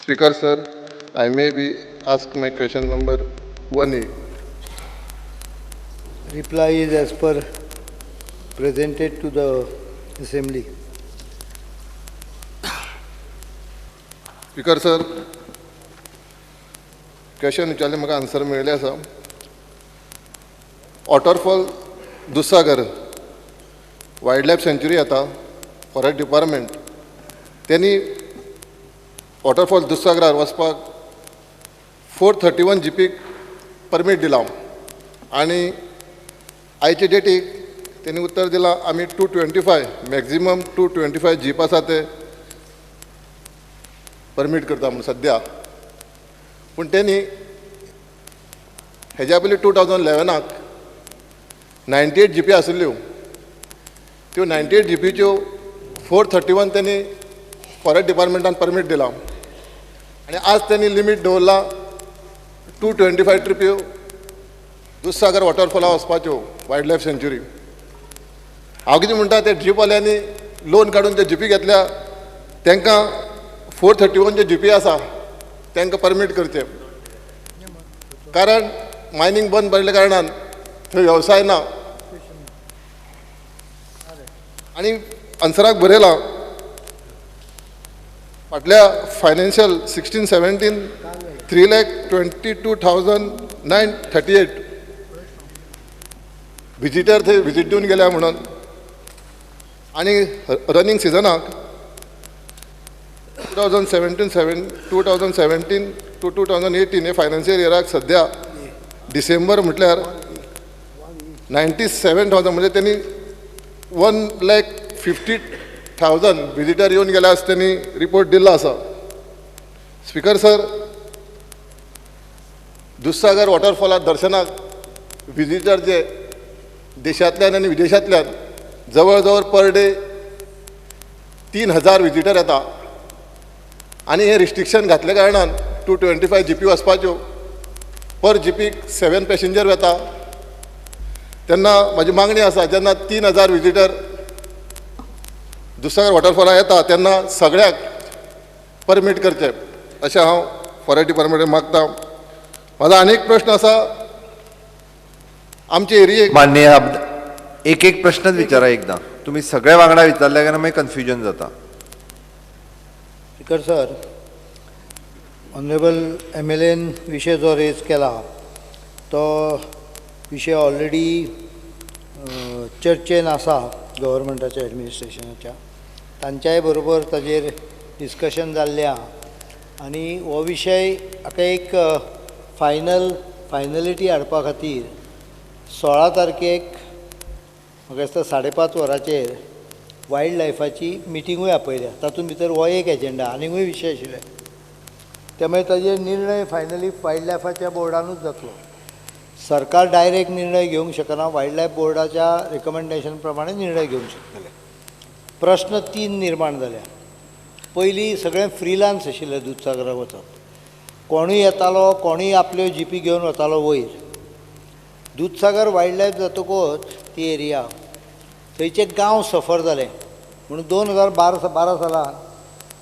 Speaker sir, I may be ask my question number 1A. Reply is as per presented to the assembly. Speaker sir, question विचारलें म्हाका answer मेळिल्लें आसा. Waterfall Dudhsagar wild life sanctuary येता, forest department तेणी waterfall दुधसागरार वचपाक 431 जिपीक permit दिलां आनी आयचे डेटीक तेणी उत्तर दिलां आमी 225, maximum 225 jeep आसा ते परमीट करता म्हूण सद्या. पूण तेणी हेज्या पयलीं 2011 98 जिपी आशिल्ल्यो, त्यो 98 जिपीच्यो 431 तेणी फॉरेस्ट डिपार्टमेंटान परमीट दिलां आनी आज तेणी लिमीट दवरला 225 ट्रिप्यो दुधसागर वॉटरफॉला वचपाच्यो वायल्ड लायफ सँच्युरी. हांव कितें म्हणटा, ते जीपवाल्यांनी लोन काडून ते जिपी घेतल्या तांकां 431 जे जिपी आसा तांकां परमीट करचें, कारण मायनींग बंद पडल्या कारणान थंय वेवसाय ना. आनी आन्सराक बरयलां फाटल्या फायनान्शियल 16-17 3,22,938 व्हिजिटर थंय व्हिजीट दिवन गेल्या म्हणून. आनी रनींग सिजनाक 2017 to 2018 हे फायनान्शियल इयराक सद्या डिसेंबर म्हटल्यार 97,000, म्हणजे तेणी 1,50,000 व्हिजिटर येवन गेल्या अशें तेणी रिपोर्ट दिल्लो आसा. स्पिकर सर, दुधसागर वॉटरफॉलाक दर्शनाक व्हिजिटर जे देशांतल्यान आनी विदेशांतल्यान जवळ जवळ पर डे 3,000 व्हिजिटर येता आनी हें रिस्ट्रिक्शन घातल्या कारणान 225 जिपी वचपाच्यो, पर जिपीक 7 पॅसेंजर वता. तेन्ना म्हाजी मागणी आसा, जेन्ना 3,000 व्हिजिटर दुधसागर वॉटरफॉलाक येता तेन्ना सगळ्याक परमीट करचें अशें हांव फॉरेस्ट डिपार्टमेंट मागता. म्हाजो आनी एक प्रश्न आसा, आमचे एरियेक माननीय, एक एक प्रश्नच विचारा एकदा. तुम्ही सगळे वांगडा विचारले काय मागीर कन्फ्युजन जाता. Speaker sir, honourable MLAन विशय जो रेज केला तो विशय ऑलरेडी चर्चेन आसा गव्हर्मेंटाच्या एडमिनिस्ट्रेशनाच्या, तांच्याय बरोबर ताजेर डिस्कशन जाल्लें आहा आनी हो विशय हाका एक फायनलिटी हाडपा खातीर 16 तारखेक म्हाका दिसता 5:30 वरांचेर वायल्ड लायफाची मिटिंगूय आपयल्या. तातूंत भितर हो एक एजेंडा, आनीकूय विशय आशिल्ले, त्यामुळे ताजेर निर्णय फायनली वायल्ड लायफाच्या बोर्डानूच जातलो. सरकार डायरेक्ट निर्णय घेवंक शकना, वायल्ड लायफ बोर्डाच्या रिकमेंडेशन प्रमाणे निर्णय घेवंक शकतले. प्रश्न 3 निर्माण जाल्या. पयलीं सगळें फ्रिलान्स आशिल्लें दुधसागराक वचप, कोणूय येतालो, कोणूय आपल्यो जिपी घेवन वतालो वयर. दुधसागर वायल्ड लायफ जातकूच ती एरिया थंयचे गांव सफर जाले म्हणून 2012 सालान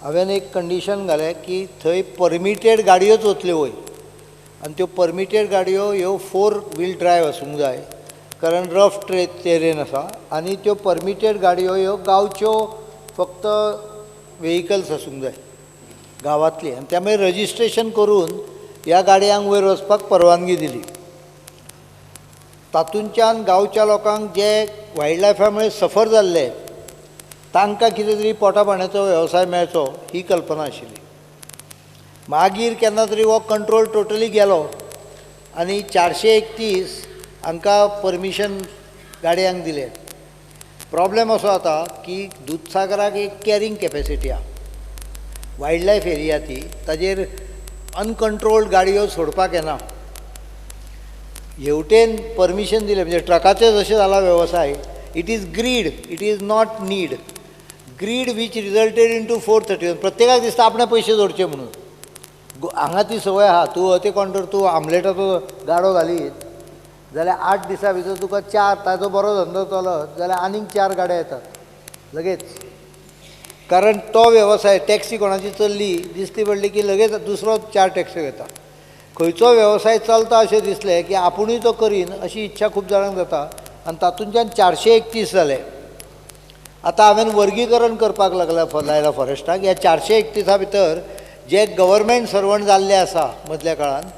हांवें एक कंडिशन घालें की थंय परमिटेड गाडयोच वतल्यो वयर आनी त्यो परमिटेड गाडयो ह्यो 4 व्हील ड्रायव आसूंक जाय, कारण रफ टेरेन आसा आनी त्यो परमिटेड गाडयो ह्यो गांवच्यो फक्त वेहिकल्स आसूंक जाय गांवांतली, आनी त्यामुळे रजिस्ट्रेशन करून ह्या गाडयांक वयर वचपाक परवानगी दिली. तातूंच्यान गांवच्या लोकांक जे वायल्ड लायफा मुळे सफर जाल्ले तांकां कितें तरी पोटा पाण्याचो वेवसाय मेळचो ही कल्पना आशिल्ली. मागीर केन्ना तरी हो कंट्रोल टोटली गेलो आनी 431 हांकां परमिशन गाडयांक दिलें. प्रॉब्लेम असो जाता की दुधसागराक एक कॅरींग कॅपेसिटी आहा, वायल्ड लायफ एरिया ती, ताजेर अनकंट्रोल्ड गाडयो सोडपाक येना. हेवटेन परमिशन दिलें म्हणजे ट्रकाचें जशें जाला वेवसाय, it is greed, it is not need. Greed which resulted into 431. प्रत्येकाक दिसता आपणे पयशे जोडचे म्हणून. हांगा ती संवय आहा, तूं अते कोण तूं आमलेटाचो गाडो घालीत जाल्यार 8 दिसां भितर तुका 4, ताजो बरो धंदो चलत जाल्यार आनीक 4 गाडे येतात लगेच. कारण तो वेवसाय टॅक्सी कोणाची चल्ली दिसली पडली की लगेच दुसरो 4 टॅक्सी घेता. खंयचो वेवसाय चलता अशें दिसलें की आपुणूय तो करीन अशी इच्छा खूब जाणांक जाता आनी तातूंतल्यान 431 जाले. आतां हांवें वर्गीकरण करपाक लागला लायला फॉरेस्टाक. ह्या 431 भितर जे गव्हर्मेंट सर्वंट जाल्ले आसा मदल्या काळान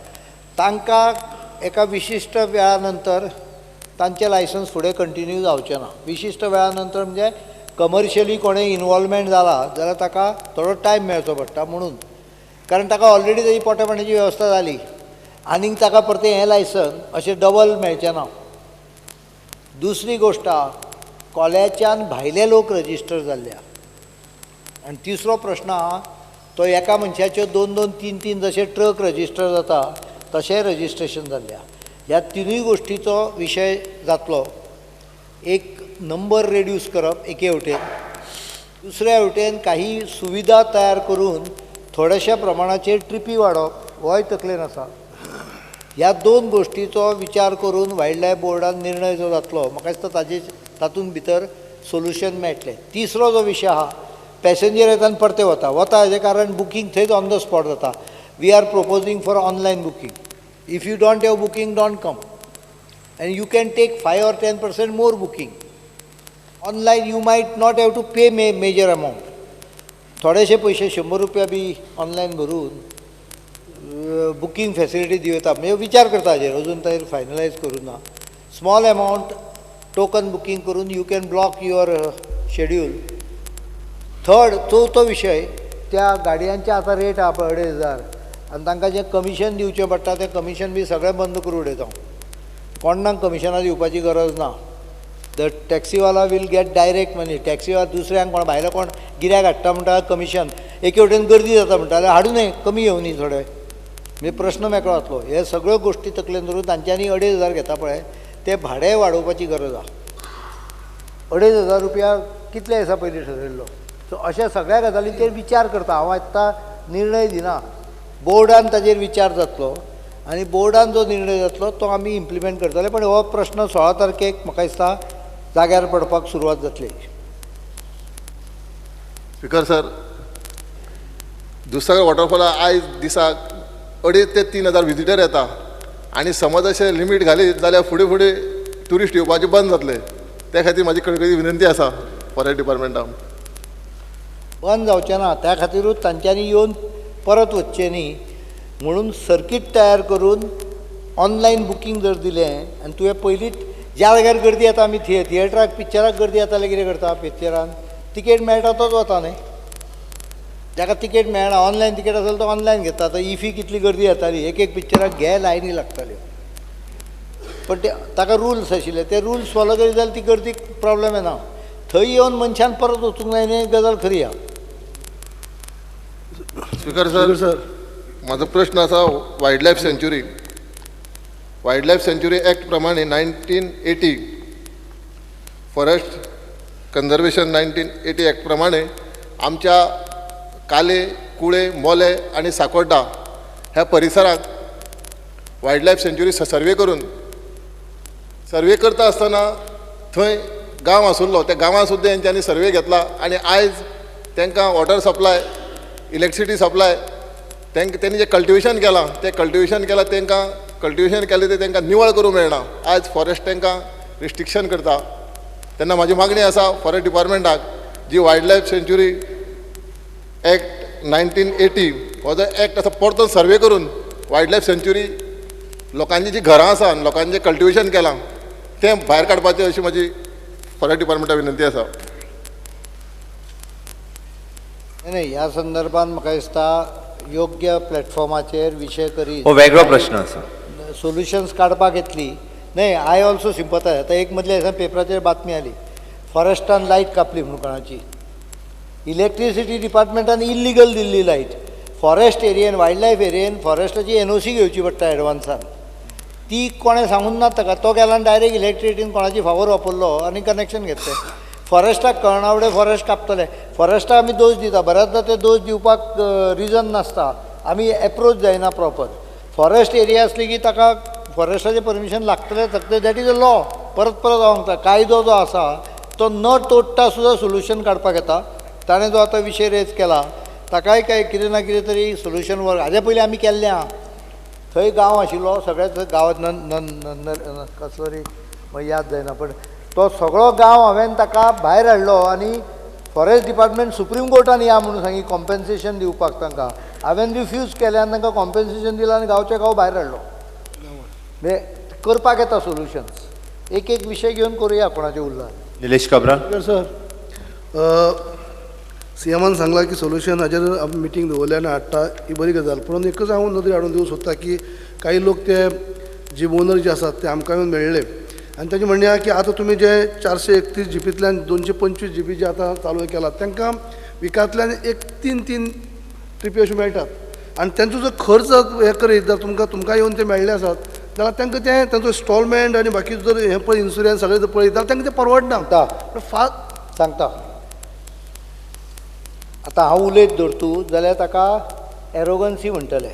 तांकां एका विशिश्ट वेळा नंतर तांचें लायसन्स फुडें कंटिन्यू जावचें ना. विशिश्ट वेळा नंतर म्हणजे कमर्शियली कोणें इनवॉल्वमेंट जाला जाल्यार ताका थोडो टायम मेळचो पडटा म्हणून, कारण ताका ऑलरेडी ताजी पोटा पाणयाची वेवस्था जाली आनीक ताका परतें हें लायसन अशें डबल मेळचें ना. दुसरी गोश्ट आहा कोल्याच्यान भायले लोक रजिस्टर जाल्ले. आनी तिसरो प्रश्न आहा तो एका मनशाच्यो 2 2 3 3 जशे ट्रक रजिस्टर जाता तशें रजिस्ट्रेशन जाल्लें. ह्या तिनूय गोश्टीचो विशय जातलो. एक नंबर रेड्यूस करप एके वटेन, दुसऱ्या वटेन काही सुविधा तयार करून थोड्याशा प्रमाणाचेर ट्रिपी वाडोवप होय तकलेन आसा. ह्या 2 गोश्टीचो विचार करून वायल्ड लायफ बोर्डान निर्णय जो जातलो म्हाका दिसता ताजे तातूंत भितर सोल्युशन मेळटलें. तिसरो जो विशय आहा पॅसेंजर येता आनी परते वता वता हाजें कारण बुकींग थंयच ऑन the spot जाता. We are proposing for online booking. If you don't have booking don't come and you can take 5 or 10% more booking. Online you might not have to pay major amount. थोडेशे पयशे 100 रुपया बी online भरून booking facility दिवं येता. म्हणजे विचार करता हाजेर अजून ताजेर फायनलायज करूं ना. स्मॉल एमावंट टोकन बुकींग करून you can block your schedule. Third चवथो विशय त्या गाडयांचे आतां रेट आहा पळय 2500 आनी तांकां जें कमिशन दिवचें पडटा तें कमिशन बी सगळें बंद करून उडयता. कोणाक कमिशनां दिवपाची गरज ना. The टॅक्सीवाला will get direct money. टॅक्सीवाला दुसऱ्यांक कोण भायलो कोण गिऱ्याक हाडटा म्हणटा कमिशन, एके वटेन गर्दी जाता म्हणटा जाल्यार हाडूं न्हय कमी येवनी थोडे, म्हणजे प्रश्न मेकळो जातलो. हे सगळ्यो गोश्टी तकलेन धरून तांच्यांनी 2500 घेता पळय तें भाडें वाडोवपाची गरज आहा. 2500 रुपया कितले दिसा पयलीं ठरयल्लो. सो अशा सगळ्या गजालींचेर विचार करता. हांव आतां निर्णय दिना, बोर्डान ताजेर विचार जातलो आनी बोर्डान जो निर्णय जातलो तो आमी इम्प्लिमेंट करतले. पण हो प्रश्न 16 तारखेक म्हाका दिसता जाग्यार पडपाक सुरवात जातली. स्पीकर सर, दुधसागर वॉटरफॉला आयज दिसाक 2500 ते 3000 विजिटर येता आनी समज अशें लिमीट घाली जाल्यार फुडें फुडें ट्युरिस्ट येवपाचे बंद जातले. त्या खातीर म्हाजी कळकळी विनंती आसा फॉरेस्ट डिपार्टमेंटाक. बंद जावचें ना त्या खातीरूच तांच्यांनी येवन परत वचचें न्ही म्हणून सर्कीट तयार करून ऑनलायन बुकींग जर दिलें आनी तुवें पयलींच ज्या जाग्यार गर्दी येता आमी थिएटराक पिक्चराक गर्दी येता जाल्यार कितें करता पिक्चरान तिकेट मेळटा तोच वता न्ही, जाका तिकेट मेळना ऑनलायन तिकेट आसल्यार तो ऑनलायन घेता. आतां इफी कितली गर्दी येताली, एक एक पिक्चराक घे लायनी लागताल्यो, पण ते ताका रुल्स आशिल्ले ते रुल्स फॉलो करीत जाल्यार ती गर्दी प्रॉब्लम येना. थंय येवन मनशान परत वचूंक जाय न्ही, गजाल खरी आहा. स्पीकर सर, म्हाजो प्रश्न आसा wild life sanctuary. Wild life sanctuary act प्रमाणे 1980 फॉरेस्ट कन्जर्वेशन 1980 एक्ट प्रमाणे आमच्या काले, कुळे, मोले आनी साकोड्डा ह्या परिसराक वायल्ड लायफ सँच्युरी सर्वे करून सर्वे करता आसतना थंय गांव आसुल्लो त्या गांवांत सुद्दां तेंच्यांनी सर्वे घेतला आनी आयज तांकां वॉटर सप्लाय, इलेक्ट्रिसिटी सप्लाय, तेंणी जें कल्टिवेशन केलां तें कल्टिवेशन केलां तांकां कल्टिवेशन केलें तें तांकां निवळ करूंक मेळना. आयज फॉरेस्ट तांकां रिस्ट्रिक्शन करता. तेन्ना म्हाजी मागणी आसा फॉरेस्ट डिपार्टमेंटाक जी वायल्ड लायफ सँच्युरी एक्ट 1980 हो जो एक्ट आसा परतून सर्वे करून वायल्ड लायफ सँच्युरी लोकांची जी घरां आसा आनी लोकांचें जें कल्टिवेशन केलां तें भायर काडपाचें अशी म्हाजी फॉरेस्ट डिपार्टमेंटाक विनंती आसा. न्ही, ह्या संदर्भात म्हाका दिसता योग्य प्लॅटफॉर्माचेर विशय करीत हो वेगळो प्रश्न आसा, सोल्युशन्स काडपाक येतली. न्ही, I also सिंपथायज. आतां एक मदल्या दिसा पेपराचेर बातमी आयली फॉरेस्टान लायट कापली म्हणून कोणाची, इलेक्ट्रिसिटी डिपार्टमेंटान इल्लिगल दिल्ली लायट. फॉरेस्ट एरियेन, वायल्ड लायफ एरियेन फॉरेस्टाची एनओसी घेवची पडटा एडवान्सान, ती कोणें सांगून ना ताका, तो गेला आनी डायरेक्ट इलेक्ट्रिसिटीन कोणाची फावर वापरलो आनी कनेक्शन घेतलें. फॉरेस्टाक कळना फुडें फॉरेस्ट कापतले. फॉरेस्टाक आमी दोश दिता, बऱ्याचदा ते दोश दिवपाक रिजन नासता, आमी एप्रोच जायना प्रॉपर. फॉरेस्ट एरिया आसली की ताका फॉरेस्टाचें परमिशन लागतलें लागतलें, that is a law. परत परत हांव सांगता, कायदो जो आसा तो न तोडटा सुद्दां सोल्युशन काडपाक येता. ताणें जो आतां विशय रेज केला ताकाय काय कितें ना कितें तरी सोल्युशन वर्क हाजे पयलीं आमी केल्लें आहा. थंय गांव आशिल्लो सगळ्याच गांवांत नन कसलो रे मागीर याद जायना, पण तो सगळो गांव हांवें ताका भायर हाडलो आनी फॉरेस्ट डिपार्टमेंट सुप्रीम कोर्टान या म्हणून सांगी कॉम्पेन्सेशन दिवपाक तांकां. हांवें रिफ्यूज केलें आनी तांकां कॉम्पेन्सेशन दिलां आनी गांवचे गांव भायर हाडलो. म्हणजे करपाक येता सोल्युशन्स, एक एक विशय घेवन करुया कोणाचें उरला. निलेश काब्राल. सर, सीएमान सांगलां की सोल्युशन हाजेर आमी मिटींग दवरल्या आनी हाडटा, ही बरी गजाल. पूण एकच हांव नदरेक हाडून दिवंक सोदता की काही लोक ते जीप ओनर जे आसात ते आमकां येवन मेळ्ळे आनी तांचें म्हणणें आहा की आतां तुमी जे 431 जिपींतल्यान 225 जिपी जे आतां चालू केला तांकां विकांतल्यान एक 3-3 ट्रिपी अश्यो मेळटात आनी तांचो जो खर्च हें करीत जर तुमकां येवन ते मेळ्ळे आसात जाल्यार तांकां तें तांचो इन्स्टॉलमेंट आनी बाकी जर हें पळय इन्शुरन्स सगळें जर पळयत जाल्यार तांकां तें परवडना. सांगता आतां हांव उलयत धरतू जाल्यार ताका एरोगन्सी म्हणटले.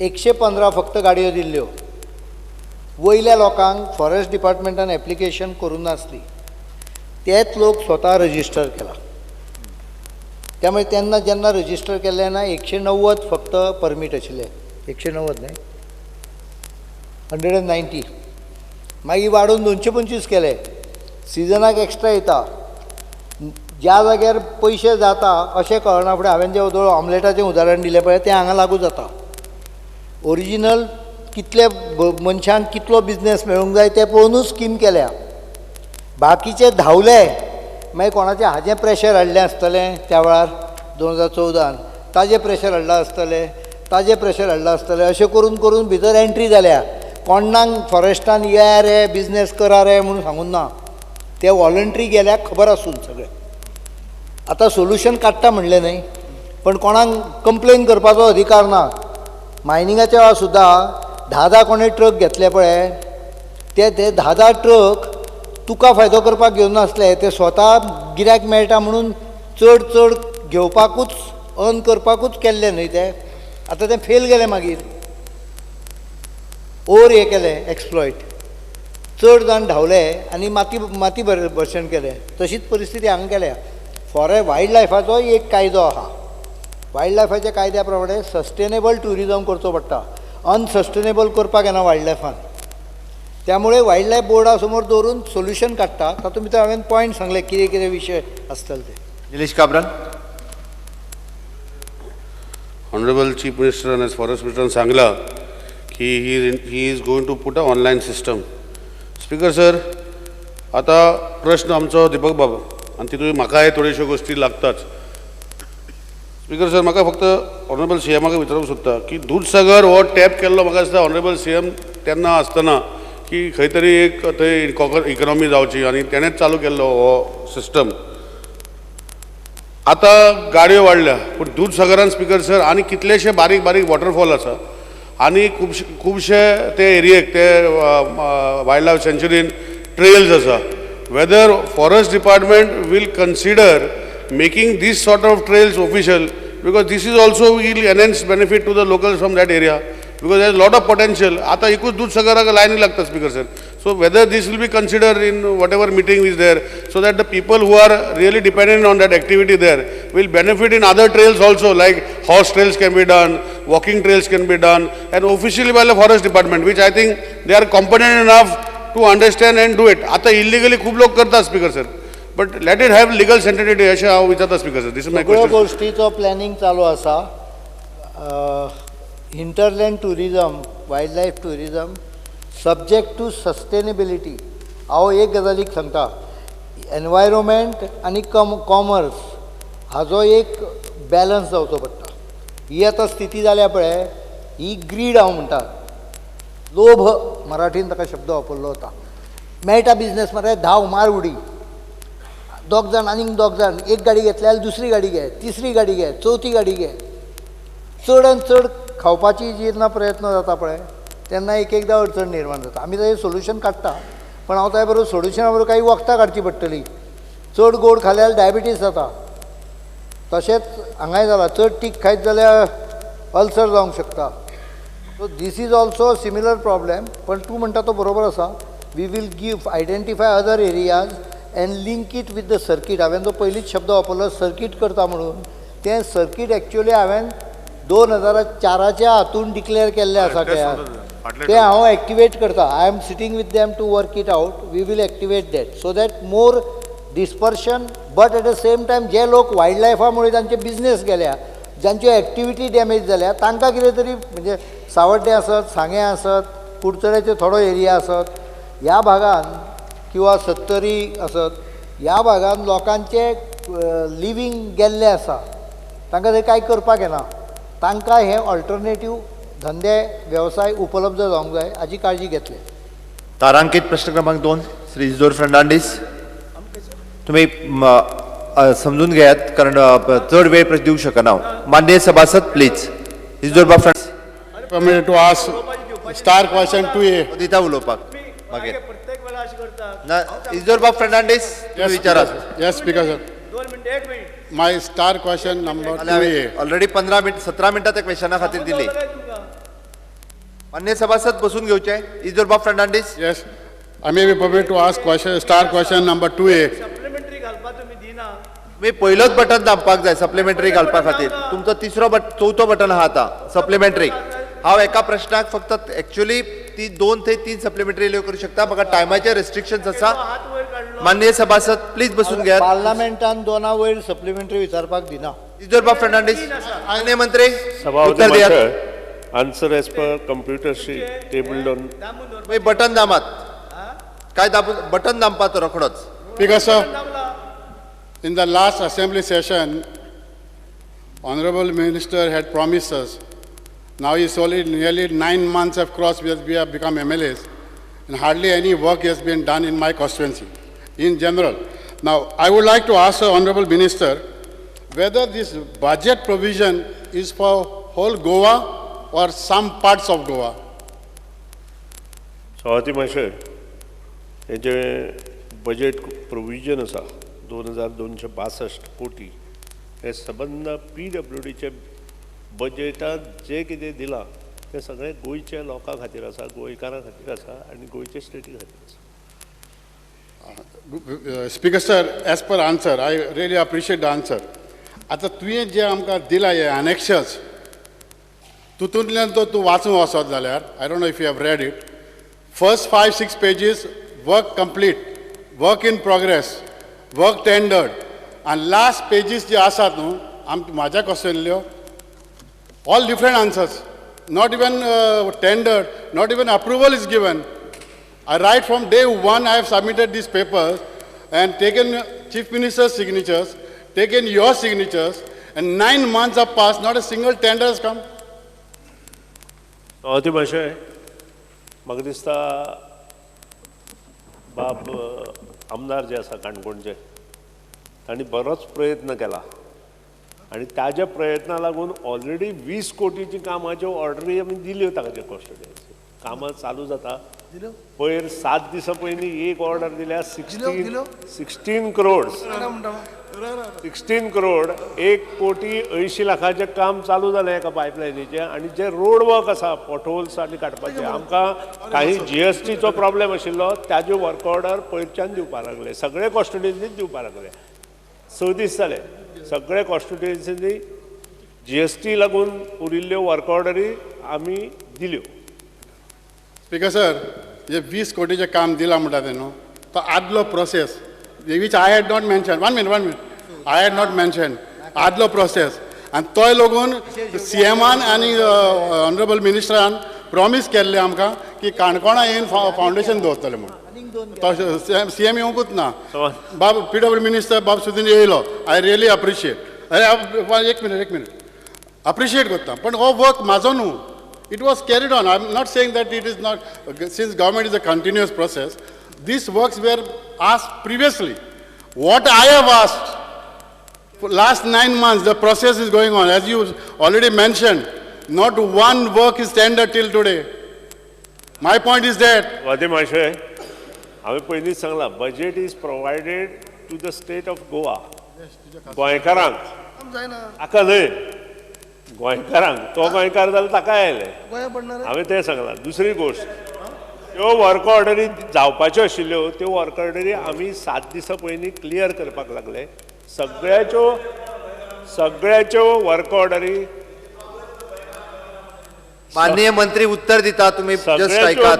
115 फक्त गाडयो दिल्ल्यो, वयल्या लोकांक फॉरेस्ट डिपार्टमेंटान एप्लिकेशन करूं नासली, तेच लोक स्वता रजिस्टर केला. त्यामुळे तेन्ना जेन्ना रजिस्टर केल्लें ना 190 फक्त परमीट आशिल्लें, 190 न्हय 190, मागीर वाडोवन 225 केले. सिजनाक एक्स्ट्रा येता, ज्या जाग्यार पयशे जाता अशें कळना फुडें हांवें जें वदळ ऑमलेटाचें उदाहरण दिलें पळय तें हांगा लागू जाता. ओरिजिनल कितले मनशांक कितलो बिजनेस मेळूंक जाय तें पळोवनूच स्कीम केल्या. बाकीचे धांवले मागीर कोणाचें हाजें प्रेशर हाडलें आसतलें त्या वेळार 2014 ताजें प्रेशर हाडलां आसतलें, ताजें प्रेशर हाडलां आसतलें, अशें करून करून भितर एंट्री जाल्या. कोणाक फॉरेस्टान या रे बिजनेस करा रे म्हणून सांगून ना, ते वॉलंट्री गेल्याक खबर आसून सगळें. आतां सोल्युशन काडटा म्हणलें न्हय, पण कोणाक कंप्लेन करपाचो अधिकार ना. मायनिंगाच्या वेळार सुद्दां 10-10 कोणें ट्रक घेतले पळय, ते 10-10 ट्रक तुका फायदो करपाक घेवन नासले, ते स्वता गिऱ्याक मेळटा म्हणून चड चड घेवपाकूच अर्न करपाकूच केल्ले न्हय ते. आतां ते फेल गेले, मागीर ओर हें केलें एक्सप्लॉयट, चड जाण धांवले आनी माती माती भरसण केलें. तशीच परिस्थिती हांगा केल्या. फॉरेस्ट वायल्ड लायफाचोय एक कायदो आहा, वायल्ड लायफाच्या कायद्या प्रमाणे सस्टेनेबल ट्युरिजम करचो पडटा, अनसस्टेनेबल करपाक येना वायल्ड लायफान. त्यामुळे वायल्ड लायफ बोर्डा समोर दवरून सोल्युशन काडटा. तातूंत भितर हांवें पॉयंट सांगले कितें कितें विशय आसतले ते. Nilesh Cabral. Honourable chief minister आनी फॉरेस्ट मिनिस्टरान सांगलां की he is going to put a online system. Speaker sir, आतां प्रश्न आमचो दीपक बाब आनी तितून म्हाकाय थोड्योश्यो गोश्टी लागताच. स्पीकर सर, म्हाका फक्त ऑनरेबल सी एमाक विचारूंक सोदता की दूदसागर हो टॅप केल्लो म्हाका दिसता ऑनरेबल सी एम तेन्ना आसतना की खंय तरी एक थंय इकॉनॉमी जावची आनी तेणेंच चालू केल्लो हो सिस्टम. आतां गाडयो वाडल्या पूण दूदसागरान स्पीकर सर आनी कितलेशे बारीक बारीक वॉटरफॉल आसा आनी खुबशे ते एरियेक ते वायल्ड लायफ सँच्युरीन ट्रेल्स आसा. Whether forest department will consider making this sort of trails official, because this is also will enhance benefit to the locals from that area, because there is lot of potential. आतां एकूच दूदसागराक लायनी लागता speaker sir. So whether this will be considered in whatever meeting is there, so that the people who are really dependent on that activity there will benefit in other trails also, like horse trails can be done, walking trails can be done, and officially by the forest department, which I think they are competent enough to understand and do it. आतां illegally खूब लोक करता speaker sir, but let it have legal certainty अशें हांव विचारता speaker sir. This is my सगळ्यो question. गोश्टीचो planning चालू आसा. Hinterland tourism, wild life tourism subject to sustainability. हांव एक गजालीक सांगता, एनवायरोमेंट आनी कॉमर्स हाजो एक बॅलन्स जावचो पडटा. ही आतां स्थिती जाल्या पळय, ही ग्रीड हांव म्हणटा, लोभ मराठीन ताका शब्द वापरलो वता. मेळटा बिजनेस मरे, धांव मार उडी, दोग जाण आनीक दोग जाण, एक गाडी घेतली जाल्यार दुसरी गाडी घे, तिसरी गाडी घे, चवथी गाडी घे. चड आनी चड खावपाची जेन्ना प्रयत्न जाता पळय तेन्ना एक एकदां अडचण निर्माण जाता. आमी ताजें सोल्युशन काडटा, पण हांव ताजे बरोबर सोल्युशना बरोबर काही वखदां काडची पडटली. चड गोड खाल्यार डायबिटीज जाता, तशेंच हांगाय जाला, चड तीख खायत जाल्यार अल्सर जावंक शकता. So this is also similar problem. पण तूं म्हणटा तो बरोबर आसा. We will give identify other areas and link it with the circuit. हांवें जो पयलींच शब्द वापरलो सर्कीट करता म्हणून, तें सर्कीट एक्चुअली हांवें 2004च्या हातून डिक्लेअर केल्लें आसा. तें हांव एक्टिवेट करता. I am sitting with them to work it out. We will activate that so that more dispersion, but at the same time जे लोक वायल्ड लायफा मुळे तांचे बिजनेस गेल्या, जांच्यो एक्टिविटी डॅमेज जाल्या, तांकां कितें तरी म्हणजे सावड्डें आसत, सांगें आसत, कुडचड्याचे थोडो एरिया आसत ह्या भागान, किंवा सत्तरी आसत ह्या भागान लोकांचे लिवींग गेल्लें आसा, तांकां थंय कांय करपाक येना, तांकां हे ऑल्टरनेटीव धंदे वेवसाय उपलब्ध जावंक जाय हाची काळजी घेतली. तारांकित प्रश्न क्रमांक 2 श्री इजिदोर फर्नांडीस, तुम्ही समजून घेयात कारण चड वेळ प्रश्न दिवंक शकना हांव. माननीय सभासद प्लीज इजिदोर बाब Fernandes. Permitted to ask star question 2A. दिता उलोवपाक मागीर ना. इजिदोर बाब फर्नांडीस विचारात. Yes speaker sir, my star question number 2A. Already 15 minute 17 मिनटां त्या क्वेश्चना खातीर दिली. माननीय सभासद बसून घेवचे. इजिदोर बाब Fernandes. Yes, I may be permitted to ask question star question number 2A. मी पयलोच बटन दामपाक जाय सप्लिमेंटरी घालपा खातीर. तुमचो तिसरो चवथो बटन आहा आतां सप्लिमेंटरी. हांव एका प्रश्नाक फक्त एक्चुअली ती 2 ते 3 सप्लिमेंटरी करूं शकता, म्हाका टायमाचे रेस्ट्रिक्शन्स आसा. माननीय सभासद प्लीज बसून घेयात. पार्लमेंटान 2 वयर सप्लिमेंटरी विचारपाक दिना. इजिदोर बाब फर्नांडीस. माननीय मंत्री उत्तर दियात. Answer as per computer sheet tabled on. Button दामात काय दाबून बटन दामपाचो रोखडोच. Speaker sir, in the last assembly session, Honorable Minister had promised us. Now it's only nearly 9 months have crossed because we have become MLAs, and hardly any work has been done in my constituency in general. Now, I would like to ask the Honorable Minister whether this budget provision is for whole Goa or some parts of Goa. सभापती महाशय, हे जे budget provision आसा 2262 कोटी, हे सबंद PWDचे बजेटांत जे कितें दिलां तें सगळें गोंयच्या लोकां खातीर आसा, गोंयकारां खातीर आसा आनी गोंयचे स्टेटी खातीर आसा. Speaker sir, as per answer, I really appreciate the answer. आतां तुवें जें आमकां दिलां हें अनेक्शर्स, तितूंतल्यान तो तूं वाचूंक वचत जाल्यार, I don't know if you have read it, first 5-6 pages work complete, work in progress, work tendered, आनी लास्ट पेजीस जे आसात न्हू आम म्हाज्या क्वेश्चनल्यो all different answers, not even tendered, not even approval is given. I right from day one I have submitted these papers and taken Chief Minister's signatures, taken your signatures, and 9 months have passed, not a single tender has come. सभापती महाशय, म्हाका दिसता बाब आमदार जे आसा काणकोणचे, तांणी बरोच प्रयत्न केला आनी ताज्या प्रयत्ना लागून ऑलरेडी 20 कोटीची कामाच्यो ऑर्डरी आमी दिल्यो ताच्या कॉन्स्टिट्युएन्सी. कामां चालू जाता. पयर 7 दिसां पयलीं एक ऑर्डर दिल्या 16 करोड, 16 करोड 1 कोटी 80 लाखाचें काम चालू जालें एका पायपलायनीचें. आनी जे रोड वर्क आसा पोटहोल्स आनी काडपाचे, आमकां काही GSTचो प्रॉब्लेम आशिल्लो, ताज्यो वर्क ऑर्डर पयरच्यान दिवपाक लागले, सगळे कॉन्स्टिट्युएन्सीन दिवपाक लागले. 6 दीस जाले सगळे कॉन्स्टिट्युएन्सीनी GST लागून उरिल्ल्यो वर्क ऑर्डरी आमी दिल्यो. स्पीकर सर, हे 20 कोटीचें काम दिलां म्हणटा तें न्हू, तो आदलो process which I had not mention, 1 minute, I had not mention आदलो प्रोसेस, आनी तोय लागून CMआन आनी ऑनरेबल मिनिस्टरान प्रॉमीस केल्लें आमकां की काणकोणा येवन फावंडेशन दवरतले म्हूण. तशें CM येवंकूच ना. बाब PW minister बाब सुदीन येयलो, I really appreciate. अरे एक मिनट अप्रिशिएट करता, पण हो वर्क म्हाजो न्हू. It was carried on. I am not saying that it is not, since government is a continuous process, these works were asked previously. What I have asked for last 9 months, the process is going on. As you already mentioned, not one work is tendered till today. My point is that वादे महाशय, हांवें पयलींच सांगलां, budget is provided to the state of Goa. गोंयकारांक, ताका न्हय, गोंयकारांक. तो गोंयकार जाल्यार ताका आयलें, हांवें तें सांगलां. दुसरी गोश्ट, त्यो वर्क ऑर्डरी जावपाच्यो आशिल्ल्यो त्यो वर्क ऑर्डरी आमी 7 दिसां पयलीं क्लियर करपाक लागले. सगळ्याच्यो सगळ्याच्यो वर्क ऑर्डरी माननीय मंत्री उत्तर दिता, तुम्ही जस्ट आयकात.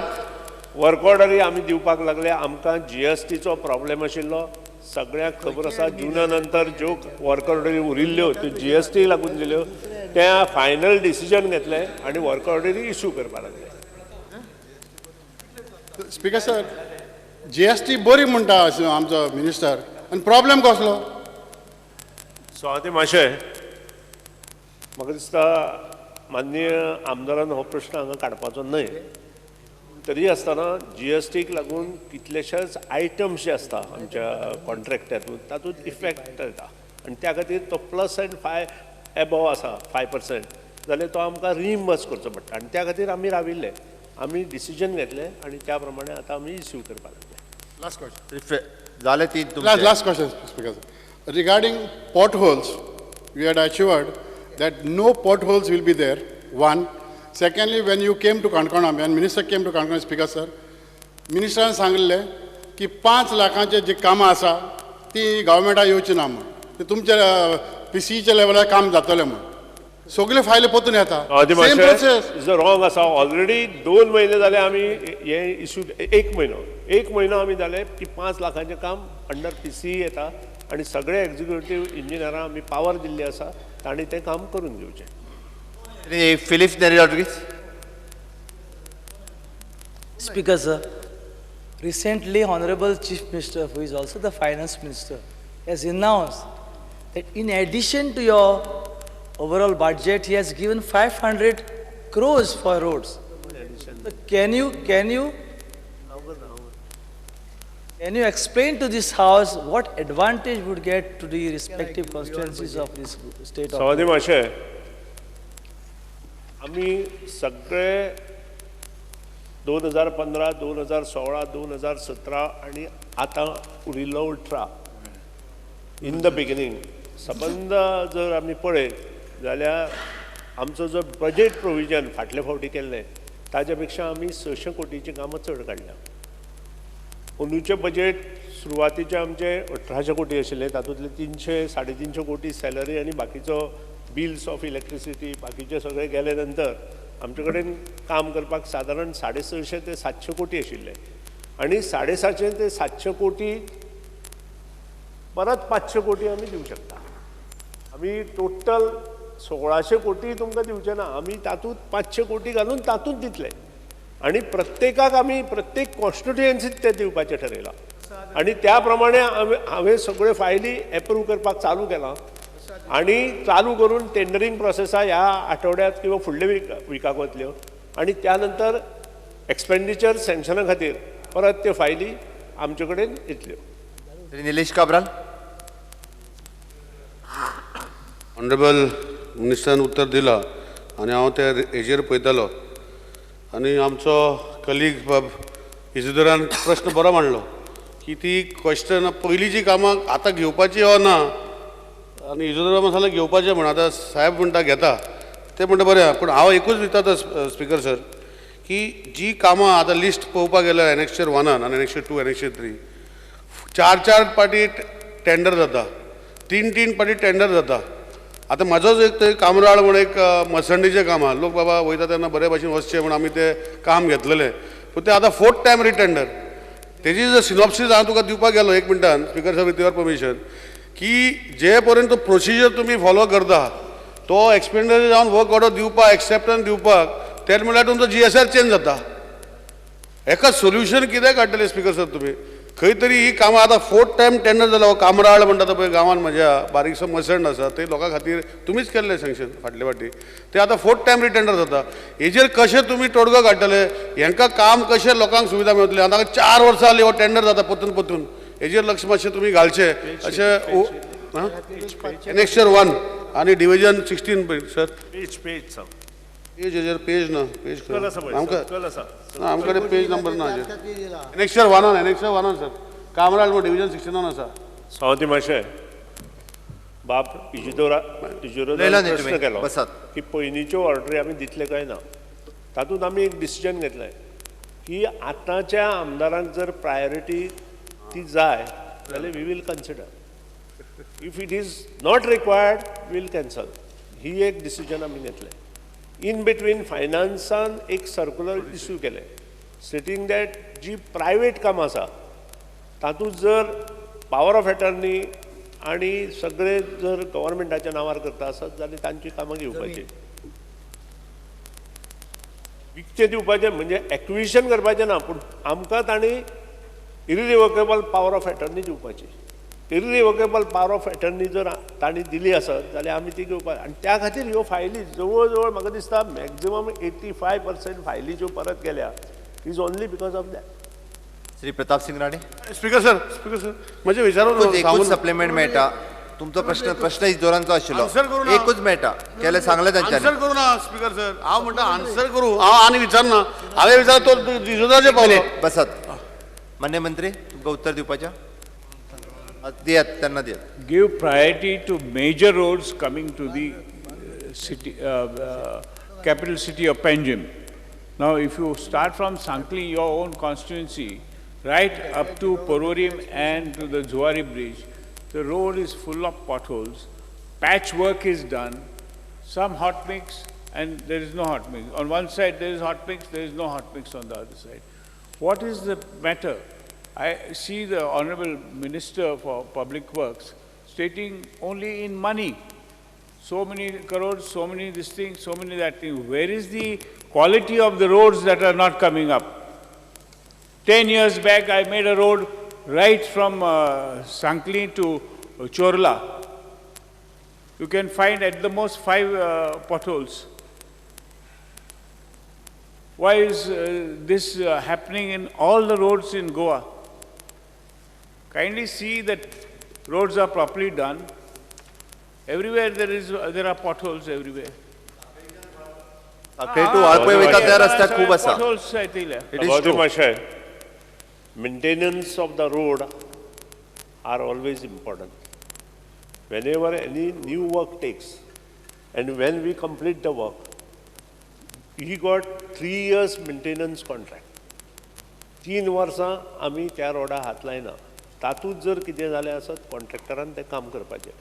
वर्क ऑर्डरी आमी दिवपाक लागले. आमकां जीएसटीचो प्रॉब्लेम आशिल्लो, सगळ्यांक खबर आसा. जुना नंतर ज्यो वर्क ऑर्डरी उरिल्ल्यो त्यो जीएसटी लागून दिल्यो. त्या फायनल डिसिजन घेतलें आनी वर्क ऑर्डरी इश्यू करपाक लागले. स्पीकर सर, जीएसटी बरी म्हणटा आमचो मिनिस्टर, आनी प्रॉब्लेम कसलो? स्वाती माशे, म्हाका दिसता माननीय आमदारान हो प्रश्न हांगा काडपाचो न्हय. तरी आसतना जीएसटीक लागून कितलेशेच आयटम्स जे आसता आमच्या कॉन्ट्रॅक्टातून तातूंत इफेक्ट येता आनी त्या खातीर तो प्लस अँड 5 एबोव आसा 5% जाल्यार तो आमकां रिइम्बर्स करचो पडटा आनी त्या खातीर आमी राविल्ले. आमी डिसिजन घेतलें आनी त्या प्रमाणे आतां आमी इश्यू करपाक लागले. लास्ट क्वेश्चन जालें तीन. Last question speaker sir, regarding potholes, we had assured that no potholes will be there, one. Secondly, when you came to Canacona, when minister came to Canacona, speaker sir, मिनिस्टरान सांगले की 5 लाखांचे जी कामां आसा ती गव्हर्मेंटाक येवची ना म्हूण, ते तुमच्या पीसीच्या लेवलार काम जातलें म्हूण. सगळे फायली परतून येता. सेम प्रोसेस is wrong आसा. ऑलरेडी 2 म्हयने जाले आमी हे इश्यू, एक म्हयनो आमी जाले की 5 लाखांचें काम अंडर पीसी येता आनी सगळे एक्झिक्युटीव इंजिनियरां आमी पावर दिल्ली आसा, तांणी तें काम करून घेवचें. Filipe Neri Rodrigues. Speaker sir, recently Honorable Chief Minister, who is also the Finance Minister, has announced that in addition to your overall budget, he has given 500 crores for roads. So can you explain to this house what advantage would get to the respective constituencies of this state? Savadi Mashe, आमी सगळे 2015, 2016, 2017 आनी आतां उरिल्लो 18 in the beginning सबंद जर आमी पळयत जाल्यार आमचो जो बजेट प्रोविजन फाटले फावटी केल्लें ताज्या पेक्षा आमी 600 कोटीचीं कामां चड काडल्या. अंदूचें बजेट सुरवातीचें आमचें 1800 कोटी आशिल्लें, तातूंतले 300 350 कोटी सॅलरी आनी बाकीचो बिल्स ऑफ इलेक्ट्रिसिटी बाकीचे सगळे गेले नंतर आमचे कडेन काम करपाक सादारण 650 ते 700 कोटी आशिल्ले आनी 750 ते 700 कोटी परत 500 कोटी आमी दिवं शकता. आमी टोटल 1600 कोटी तुमकां दिवचे ना, आमी तातूंत 500 कोटी घालून तातूंत दितले आनी प्रत्येकाक आमी प्रत्येक कॉन्स्टिट्युएन्सीत तें दिवपाचें ठरयलां आनी त्या प्रमाणे हांवें सगळ्यो फायली एप्रूव करपाक चालू केलां आनी चालू करून टेंडरींग प्रोसेसा ह्या आठवड्यांत किंवा फुडल्या विकाक वतल्यो आनी त्या नंतर एक्सपेंडिचर सँक्शना खातीर परत त्यो फायली आमचे कडेन येतल्यो. निलेश काब्राल. ऑनरेबल मिनिस्टरान उत्तर दिलां आनी हांव त्या हेजेर पळयतालो आनी आमचो कलीग बाब इजिदोरान प्रश्न बरो मांडलो की ती क्वेश्चन पयलींची कामां आतां घेवपाची ओ ना, आनी इजिदोरा मसाला घेवपाचें म्हण आतां साहेब म्हणटा घेता ते म्हणटा बरें आहा. पूण हांव एकूच विचारता स्पीकर सर की जी कामां आतां लिस्ट पळोवपाक गेल्यार एनेक्शर 1 आनी एनेक्शर 2, एनेक्शर 3 4-4 पाटी टेंडर जाता, 3-3 पाटी टेंडर जाता. आतां म्हाजोच एक थंय कामराळ म्हण एक मसंडीचें काम आहा, लोक बाबा वयता तेन्ना बरे भाशेन वचचें म्हण आमी तें काम घेतलेलें, पूण तें आतां 4th time रिटेंडर. तेजी जर सिनॉप्सीस हांव तुका दिवपाक गेलो एक मिनटान speaker sir with your permission, की जे पर्यंत प्रोसिजर तुमी फॉलो करता तो एक्सपेंडिचर जावन वर्क ऑर्डर दिवपाक एक्सेप्टन्स दिवपाक तेन्ना म्हणल्यार तुमचो जीएसआर चेंज जाता. हेका सोल्युशन कितें काडटले स्पीकर सर तुमी? खंय तरी ही कामां आतां 4th time tender जालो. हो कामराळ म्हणटा तो पळय गांवांत म्हज्या बारीकसो मसंड आसा, ते लोकां खातीर तुमीच केल्लें सँक्शन फाटले फावटी, ते आतां 4th time रिटेंडर जाता. हेजेर कशें तुमी तोडगो काडटले? हेंकां काम कशें लोकांक सुविधा मेळटली? आतां 4 वर्सां जालीं हो टेंडर जाता परतून परतून, हेजेर लक्ष मातशें तुमी घालचें अशें. एनेक्शर 1 आनी डिविजन 16 सर. पेज पेज सांग. पेज हेजेर पेज ना, पेज आमकां ना, आमचे कडेन पेज नंबर ना हेजेर. एनेक्शर 1, एनेक्शर 1 सर, कामराळ म्हण डिविजन 16 आसा. सावंती माशे बाब इजिदोरा इजिदोरान प्रश्न केलो की पयलींच्यो ऑर्डरी आमी दितले काय ना, तातूंत आमी एक डिसिजन घेतलें. की आतांच्या आमदारांक जर प्रायोरिटी ती जाय जाल्यार we will consider. If it is not required will cancel. ही एक डिसिजन आमी घेतलें. इन बिटवीन फायनान्सान एक सर्कुलर इश्यू केलें स्टेटींग that जी प्रायवेट कामां आसा तातूंत जर पावर ऑफ एटर्नी आनी सगळे जर गव्हर्मेंटाच्या नांवार करता आसत जाल्यार तांची कामां घेवपाची, विकचें दिवपाचें म्हणजे एक्विजिशन करपाचें ना, पूण आमकां तांणी इरिवोकेबल पावर ऑफ एटर्नी दिवपाची. इरिवोकेबल पावर ऑफ एटर्नी जर तांणी दिली आसत जाल्यार आमी ती घेवपाक, आनी त्या खातीर ह्यो फायली जवळ जवळ म्हाका दिसता मॅक्झिमम 85% फायली ज्यो परत गेल्या is only because of that. Shri Pratap Singh Rane. Speaker sir, speaker sir म्हजें विचारून एकूच सप्लिमेंट मेळटा. तुमचो प्रश्न प्रश्न इजोरांचो आशिल्लो, एकूच मेळटा केलें सांगलें तांच्यांनी. आन्सर करूं ना स्पीकर सर, हांव म्हणटा आन्सर करूं, हांव आनी विचारना, हांवें विचार तो इजोराचेर पावलो. बसात. मान्य मंत्री तुमकां उत्तर दिवपाचें दियात, त्यांना दियात. Give priority to major roads coming to the city, capital city of Panjim. Now, if you start from Sankli, your own constituency, right up to Porvorim and to the Zuari Bridge, the road is full of potholes. Patchwork is done, some hot mix and there is no hot mix. On one side there is hot mix, there is no hot mix on the other side. What is the matter? I see the Honorable Minister for Public Works stating only in money. So many crores, so many this thing, so many that thing. Where is the quality of the roads that are not coming up? 10 years back, I made a road right from Sankli to Chorla. You can find at the most 5 potholes. Why is this happening in all the roads in Goa? Kindly see that roads are properly done. Everywhere there are potholes everywhere. Potholes, I think. It is true. Maintenance of the road are always important. Whenever any new work takes, and when we complete the work, he got 3 years maintenance contract. 3 वर्सां आमी त्या रोडा हात लायना. तातूंत जर कितें जालें आसत कॉन्ट्रॅक्टरान तें काम करपाचें.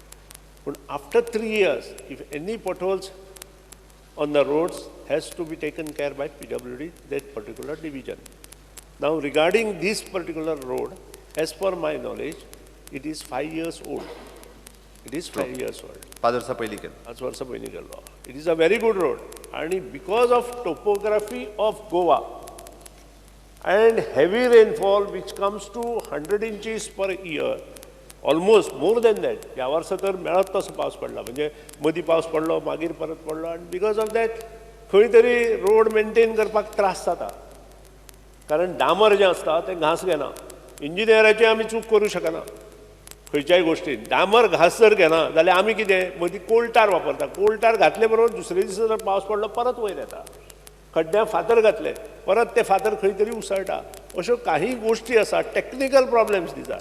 पूण after 3 years if any potholes on the roads has to be taken care by PWD, that particular division. Now regarding this particular road, as per my knowledge, it is 5 years old. It is 5 years old. 5 वर्सां पयलीं केलो. 5 वर्सां पयलीं केलो. It is a very good road. And because of topography of Goa and heavy rainfall which comes to 100 inches per year, almost more than that, ह्या वर्सा तर मेळत तसो पावस पडला, म्हणजे मदीं पावस पडलो मागीर परत पडलो, आनी because of that खंय तरी रोड मेंटेन करपाक त्रास जाता, कारण डांबर जें आसता तें घांस घेना. इंजिनियराची आमी चूक करूं शकना खंयच्याय गोश्टीन. डांबर घांस जर घेना जाल्यार आमी कितें मदीं कोलटार वापरता, कोलटार घातले बरोबर दुसरे दिसा जर पावस पडलो परत वयर येता, खड्ड्या फातर घातले परत ते फातर खंय तरी उसळटा. अश्यो काही गोश्टी आसा, टॅक्निकल प्रॉब्लम्स दिता.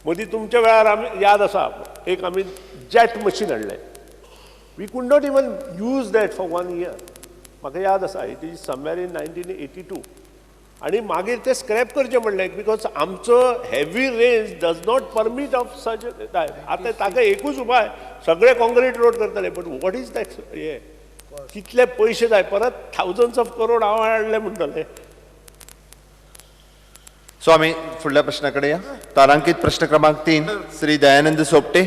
मदीं तुमच्या वेळार आमी याद आसा एक आमी जेट मशीन हाडलें, we could not even use that for 1 year. म्हाका याद आसा, it is somewhere in 1982. आनी मागीर ते स्क्रॅप करचें म्हणलें because आमचो heavy rains does not permit of such. आतां ताका एकूच उपाय, सगळे कॉन्क्रीट रोड करतले, बट what is that, हे कितले पयशे जाय, परत थावजंड्स ऑफ करोड हांव हाडले म्हणटले. सो आमी फुडल्या प्रश्ना कडेन या. तारांकीत प्रश्न क्रमांक 3, श्री दयानंद सोपटे.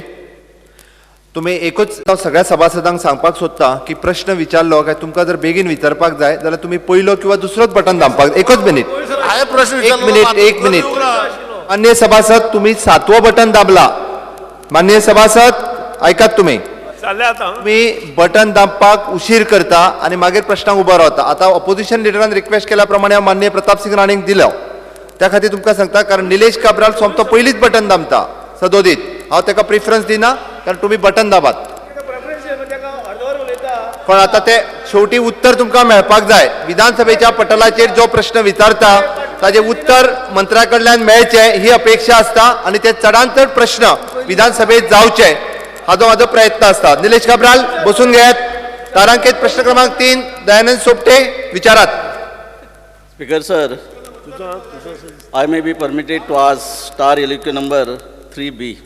तुमी एकूच हांव सगळ्या सभासदांक सांगपाक सोदता की प्रश्न विचारलो काय तुमकां जर बेगीन विचारपाक जाय जाल्यार तुमी पयलो किंवा दुसरोच बटन दामपाक. एकूच मिनीट, एक मिनीट, एक मिनीट. मान्य सभासद, तुमी 7वो बटन दाबला. मान्य सभासद आयकात, तुमी तुमी बटन दामपाक उशीर करता आनी मागीर प्रश्नाक उबो रावता. आतां ऑपोजिशन लिडरान रिक्वेस्ट केल्या प्रमाणे हांव मान्य प्रताप सिंग राणेक दिलो, त्या खातीर तुमकां सांगता, कारण निलेश काब्राल सोमतो पयलींच बटन दामता सदोदीत. हांव ताका प्रिफरन्स दिना कारण तुमी बटन दाबात, पण आतां ते शेवटी उत्तर तुमकां मेळपाक जाय. विधानसभेच्या पटलाचेर जो प्रश्न विचारता ताजें उत्तर मंत्र्या कडल्यान मेळचें ही अपेक्षा आसता आनी ते चडांत चड प्रश्न विधानसभेत जावचे हाजो म्हाजो प्रयत्न आसता. निलेश काब्राल बसून घेयात. तारांकीत प्रश्न क्रमांक 3, दयानंद सोपटे विचारात. Speaker sir, I may be permitted to ask star LQ number 3B.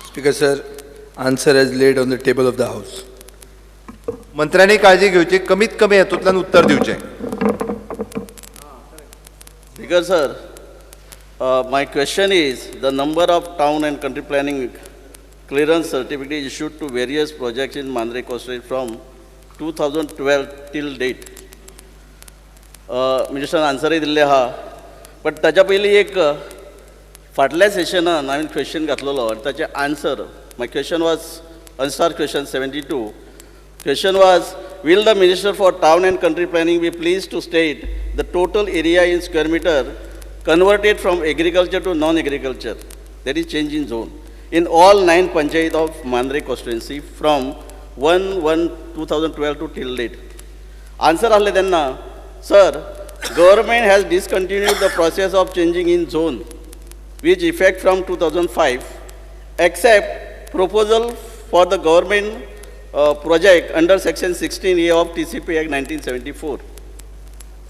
Speaker sir, answer is laid on the table of the house. मंत्र्यांनी काळजी घेवची, कमीत कमी हातूंतल्यान उत्तर दिवचें. Speaker sir, my question is the number of town and country planning clearance certificate issued to various projects in Mandrem constituency from 2012 till date. मिनिस्टरान आन्सरय दिल्लें आहा, बट ताच्या पयलीं एक फाटल्या सेशनान हांवें क्वेश्चन घातलेलो आनी ताचें answer, my question was unstarred question 72. Question was, will the Minister for Town and Country Planning be pleased to state the total area in square meter converted from agriculture to non-agriculture, that is change in zone, in all 9 panchayat of Mandrem constituency from 1/1/2012 to till date? Answer आसलें तेन्ना, sir, government has discontinued the process of changing in zone, which effect from 2005, except proposal for the government project under section 16A of TCP Act 1974.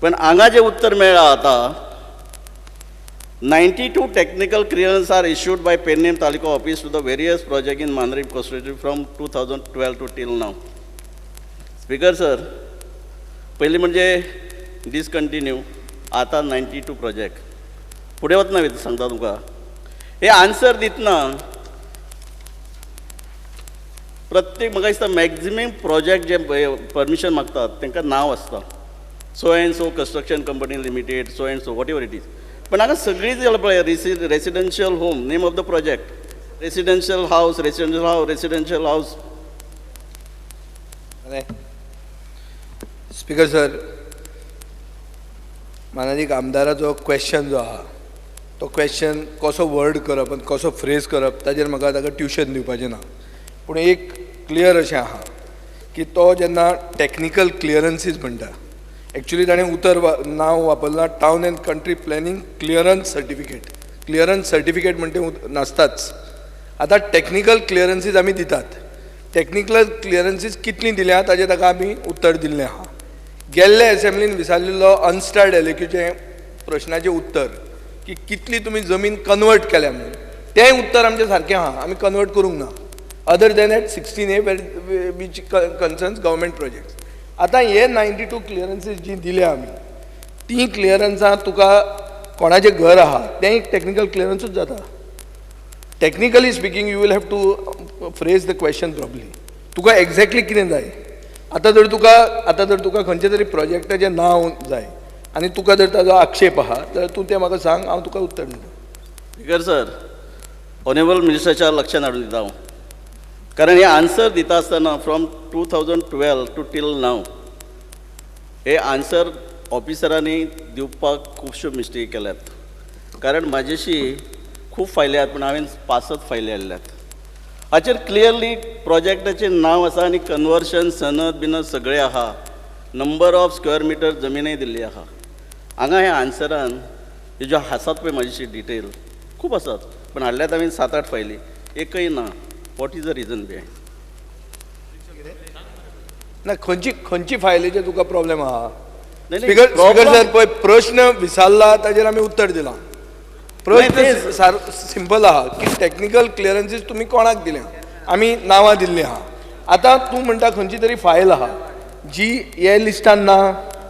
पण हांगा जें उत्तर मेळ्ळां आतां, 92 technical clearance are issued by Pernem Taluka office to the various project in Mandrem constituency from 2012 to till now. Speaker sir, पयलीं म्हणजे discontinue, आतां 92 project. फुडें वतना सांगता तुमकां हे आन्सर दितना प्रत्येक म्हाका दिसता मॅक्झिमम प्रोजेक्ट जे परमिशन मागतात तांकां नांव आसता, so and so construction company limited, so and so whatever it is. पण हांगा सगळीं जाल्यार पळय, residential home, name of the project, residential house, residential house, residential house. Speaker sir, मानादीक आमदाराचो क्वेश्चन जो आहा तो क्वेश्चन कसो वर्ड करप आनी कसो फ्रेज करप ताजेर म्हाका ताका ट्युशन दिवपाचें ना. पूण एक क्लियर अशें आहा की तो जेन्ना टॅक्निकल क्लियरन्सीज म्हणटा, एक्चुली ताणें उतर नांव वापरलां town and country planning clearance certificate. Clearance certificate म्हणटे नासताच. आतां टॅक्निकल क्लियरन्सीज आमी दितात, टॅक्निकल क्लियरन्सीज कितलीं दिल्या ताजें ताका आमी उत्तर दिल्लें आहा. गेल्ले एसेंब्लीन विचारलेलो अनस्टार्ड एलएक्यूचें प्रश्नाचें उत्तर की कितली तुमी जमीन कन्वर्ट केल्या म्हणून, तें उत्तर आमचें सारकें आहा, आमी कन्वर्ट करूंक ना, other than at 16A which concerns government projects. आतां हे 92 क्लियरन्सीज जी दिल्या आमी, तीं क्लियरन्सां तुका कोणाचें घर आहा तें एक टॅक्निकल क्लियरन्सूच जाता. Technically speaking you will have to phrase the question properly. तुका एक्झॅक्टली कितें जाय. आतां जर तुका खंयच्या तरी प्रोजेक्टाचें नांव जाय आनी तुका जर ताजो आक्षेप आहा जाल्यार तूं तें म्हाका सांग, हांव तुका उत्तर दिता. स्पीकर सर, ऑनेबल मिनिस्टराच्या लक्षांत हाडून दिता हांव, कारण हे आन्सर दिता आसतना from 2012 to till now hey answer ऑफिसरांनी दिवपाक खुबश्यो मिस्टेक केल्यात. कारण म्हाजेशी खूब फायली आहात, पूण हांवें 5 फायली हाडल्यात. हाचेर क्लियरली प्रोजेक्टाचें नांव आसा आनी कन्वर्शन सनद बिनद सगळें आहा, नंबर ऑफ स्क्वेअर मिटर जमीनय दिल्ली आहा. हांगा ह्या आन्सरान ह्यो ज्यो आसात पळय म्हाजेशी डिटेल खूब आसात, पूण हाडल्यात हांवें 7-8 फायली, एकय ना. What is the reason behind? ना, खंयची खंयची फायलीचेर तुका प्रॉब्लेम आहा? स्पीकर सर, पळय प्रश्न विचारला ताजेर आमी उत्तर दिलां. प्रश्न सिंपल आहा की टॅक्निकल क्लियरन्सीज तुमी कोणाक दिल्या, आमी नांवां दिल्लीं आहा. आतां तूं म्हणटा खंयची तरी फायल आहा जी हे लिस्टान ना,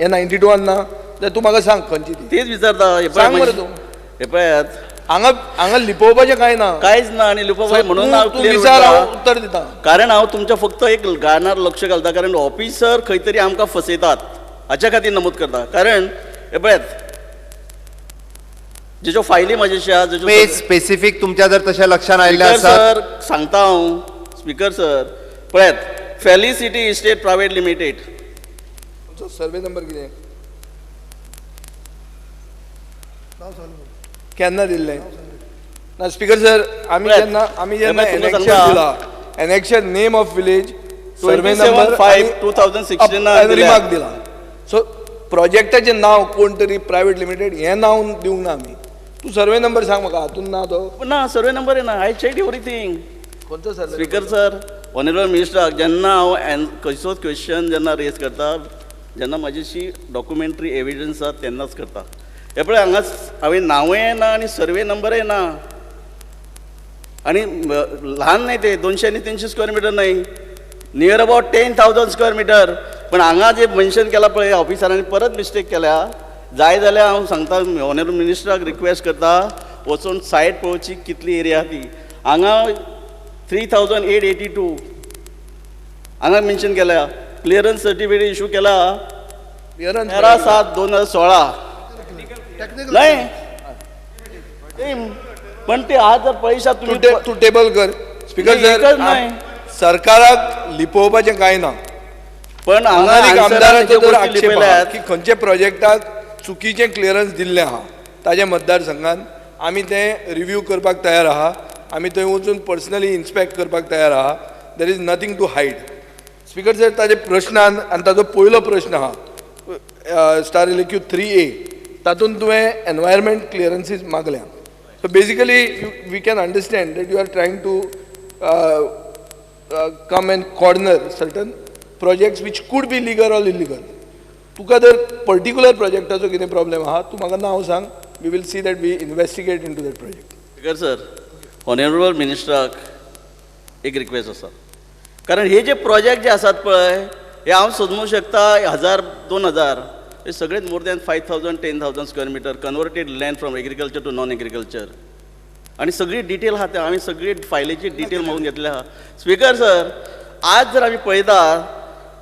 हे 92 ना, जाल्यार तूं म्हाका सांग खंयची ती. तेच विचारता, सांग मरे तूं. हे पळयात, हांगा हांगा लिपोवपाचें कांय ना, कांयच ना. आनी लिपोवपाचें म्हणून हांव विचार हांव उत्तर दिता, कारण हांव तुमच्या फक्त एक गानार लक्ष घालता, कारण ऑफिसर खंय तरी आमकां फसयतात हाच्या खातीर नमूद करता. कारण हे पळयात, ज्यो फायली म्हाजेशी आहा, स्पेसिफीक तुमच्या जर तशें लक्षांत आयिल्लें आसा सर सांगता हांव. स्पीकर सर पळयात, फेलिसिटी इस्टेट प्रायव्हेट लिमिटेड, तुमचो सर्वे नंबर कितें, केन्ना दिल्लें ना? स्पीकर सर, आमी जेन्ना एनेक्शन दिला, annexure name of village, survey number 5/2016 remark दिला. सो प्रोजेक्टाचें नांव कोण तरी प्रायव्हेट लिमिटेड हें नांव दिवंक ना आमी. तूं सर्वे नंबर सांग म्हाका, हातून ना तो ना, सर्वे नंबर ना. I check everything. खंयचो सर्वे? Speaker sir, ऑनरेबल मिनिस्टराक जेन्ना हांव खंयचोच क्वेश्चन जेन्ना रेज करता जेन्ना म्हाजी डॉक्युमेंटरी एविडन्स आसा तेन्नाच करता. हे पळय हांगा हांवें नांवूय ना आनी सर्वे नंबरय ना आनी ल्हान न्हय ते 200 आनी 300 स्क्वेअर मिटर न्हय, near about 10,000 square metre. पण हांगा जे मेन्शन केला पळय ऑफिसरांनी परत मिस्टेक केल्या. जाय जाल्यार हांव सांगता ऑनरेबल मिनिस्टराक रिक्वेस्ट करता वचून सायट पळोवची कितली एरिया ती. हांगा 3,882 हांगा मेन्शन केल्या. क्लियरन्स सर्टिफिकेट इशू केला 13/7/2016 न्हय, पण ते आज जर पळयशात तुमी तूं टेबल कर. स्पीकर सर, सरकाराक लिपोवपाचें कांय ना, पण हांगा आमदाराचो जर आक्षेप आहा की खंयच्या प्रोजेक्टाक चुकीचें क्लियरन्स दिल्लें आहा ताज्या मतदारसंघान, आमी तें रिव्यू करपाक तयार आहा, आमी थंय वचून पर्सनली इन्स्पेक्ट करपाक तयार आहा. There is nothing to hide. Speaker sir, ताजे प्रश्नान आनी ताजो पयलो प्रश्न आहा स्टार LAQ 3A, तातूंत तुवें एनवायरमेंट क्लियरन्सीस मागल्या. So basically we can understand that you are trying to come and corner certain projects which could be legal or illegal. तुका जर पर्टिक्युलर प्रोजेक्टाचो कितें प्रॉब्लेम आहा तूं म्हाका नांव सांग, we will see that we investigate into that project. Speaker sir, honourable मिनिस्टराक एक request आसा, कारण हे जे प्रोजेक्ट जे आसात पळय हे हांव समजूंक शकता 1000 2000 हे सगळेच more than 5,000 10,000 square metre converted land from agriculture to non agriculture आनी सगळी डिटेल आहा ते आमी सगळी फायलीची डिटेल मागून घेतल्या आहा. स्पीकर सर, आज जर आमी पळयता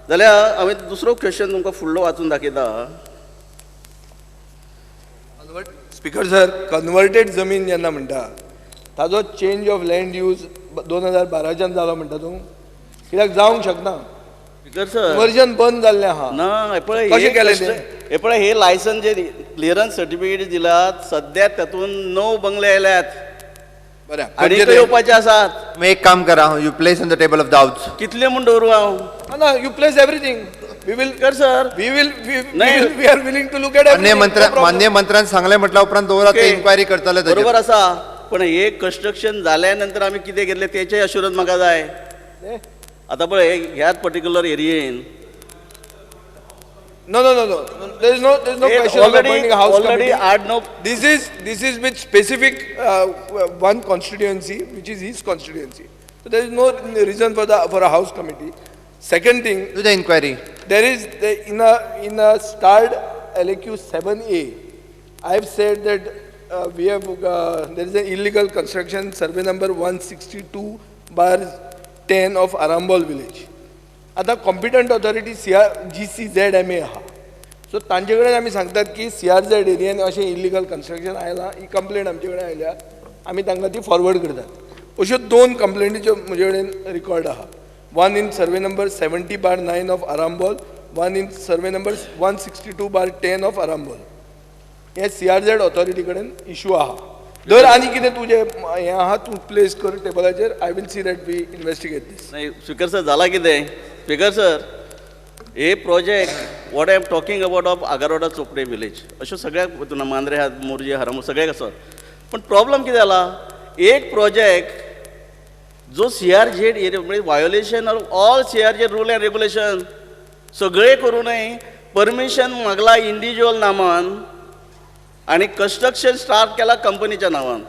जाल्यार हांवें दुसरो क्वेश्चन तुमकां फुडलो वाचून दाखयता. स्पीकर सर, कन्वर्टेड जमीन जेन्ना म्हणटा ताजो चेंज ऑफ लँड यूज 2012च्यान जालो म्हणटा तूं, कित्याक जावंक शकना? स्पीकर सर, कन्वर्जन बंद जाल्लें आहा ना. पळय कशें केलें तें, हे पळय हे लायसन्स जे क्लियरन्स सर्टिफिकेट दिलात सद्या तातूंत 9 बंगले आयल्यात, बरें आनी येवपाचे आसात. एक काम करा, you place on the table of the house. कितले म्हूण दवरूं हांव? ना, you place everything. We will कर sir, we will we are willing to look at everything. मान्य मंत्र्यान सांगलें म्हटल्या उपरांत दवरात, ते इन्क्वायरी करतले. बरोबर आसा, पण हे कन्स्ट्रक्शन जाल्या नंतर आमी कितें घेतलें तेचें अश्युरन्स म्हाका जाय. आतां पळय ह्याच particular एरियेन No. There is no question of appointing a house already committee. 8-9. This is with specific one constituency, which is his constituency. So there is no reason for a house committee. Second thing, do the inquiry. There is in a starred LAQ 7A, I have said that we have there is an illegal construction survey number 162/10 of Arambol village. आतां competent authority GCZMA आहा, so तांचे कडेन आमी सांगतात की CRZ एरियेन अशें illegal construction आयलां, ही complain आमचे कडेन आयल्या, आमी तांकां ती फॉरवर्ड करतात. अश्यो 2 कंप्लेनीच्यो म्हजे कडेन रिकॉर्ड आहा. One in survey number 70/9 of Arambol, one in survey number 162/10 of Arambol. हे CRZ authority कडेन इशू आहा. जर आनी कितें तुजें हें आहा तूं प्लेस कर टेबलाचेर, I will see that we investigate this. नाही स्पीकर सर, जाला कितें स्पीकर सर, हे project what I am talking about of Agarwada Chopde village अश्यो सगळ्याक हितून मांद्रे आहात, मोरजे हरमो सगळ्याक आसा. पण प्रॉब्लम कितें जाला, एक प्रोजेक्ट जो CRZ area म्हणजे violation of all CRZ rule and regulation सगळे करूनय परमिशन मागला इंडिविज्युअल नामान आनी कन्स्ट्रक्शन स्टार्ट केला कंपनीच्या नांवान.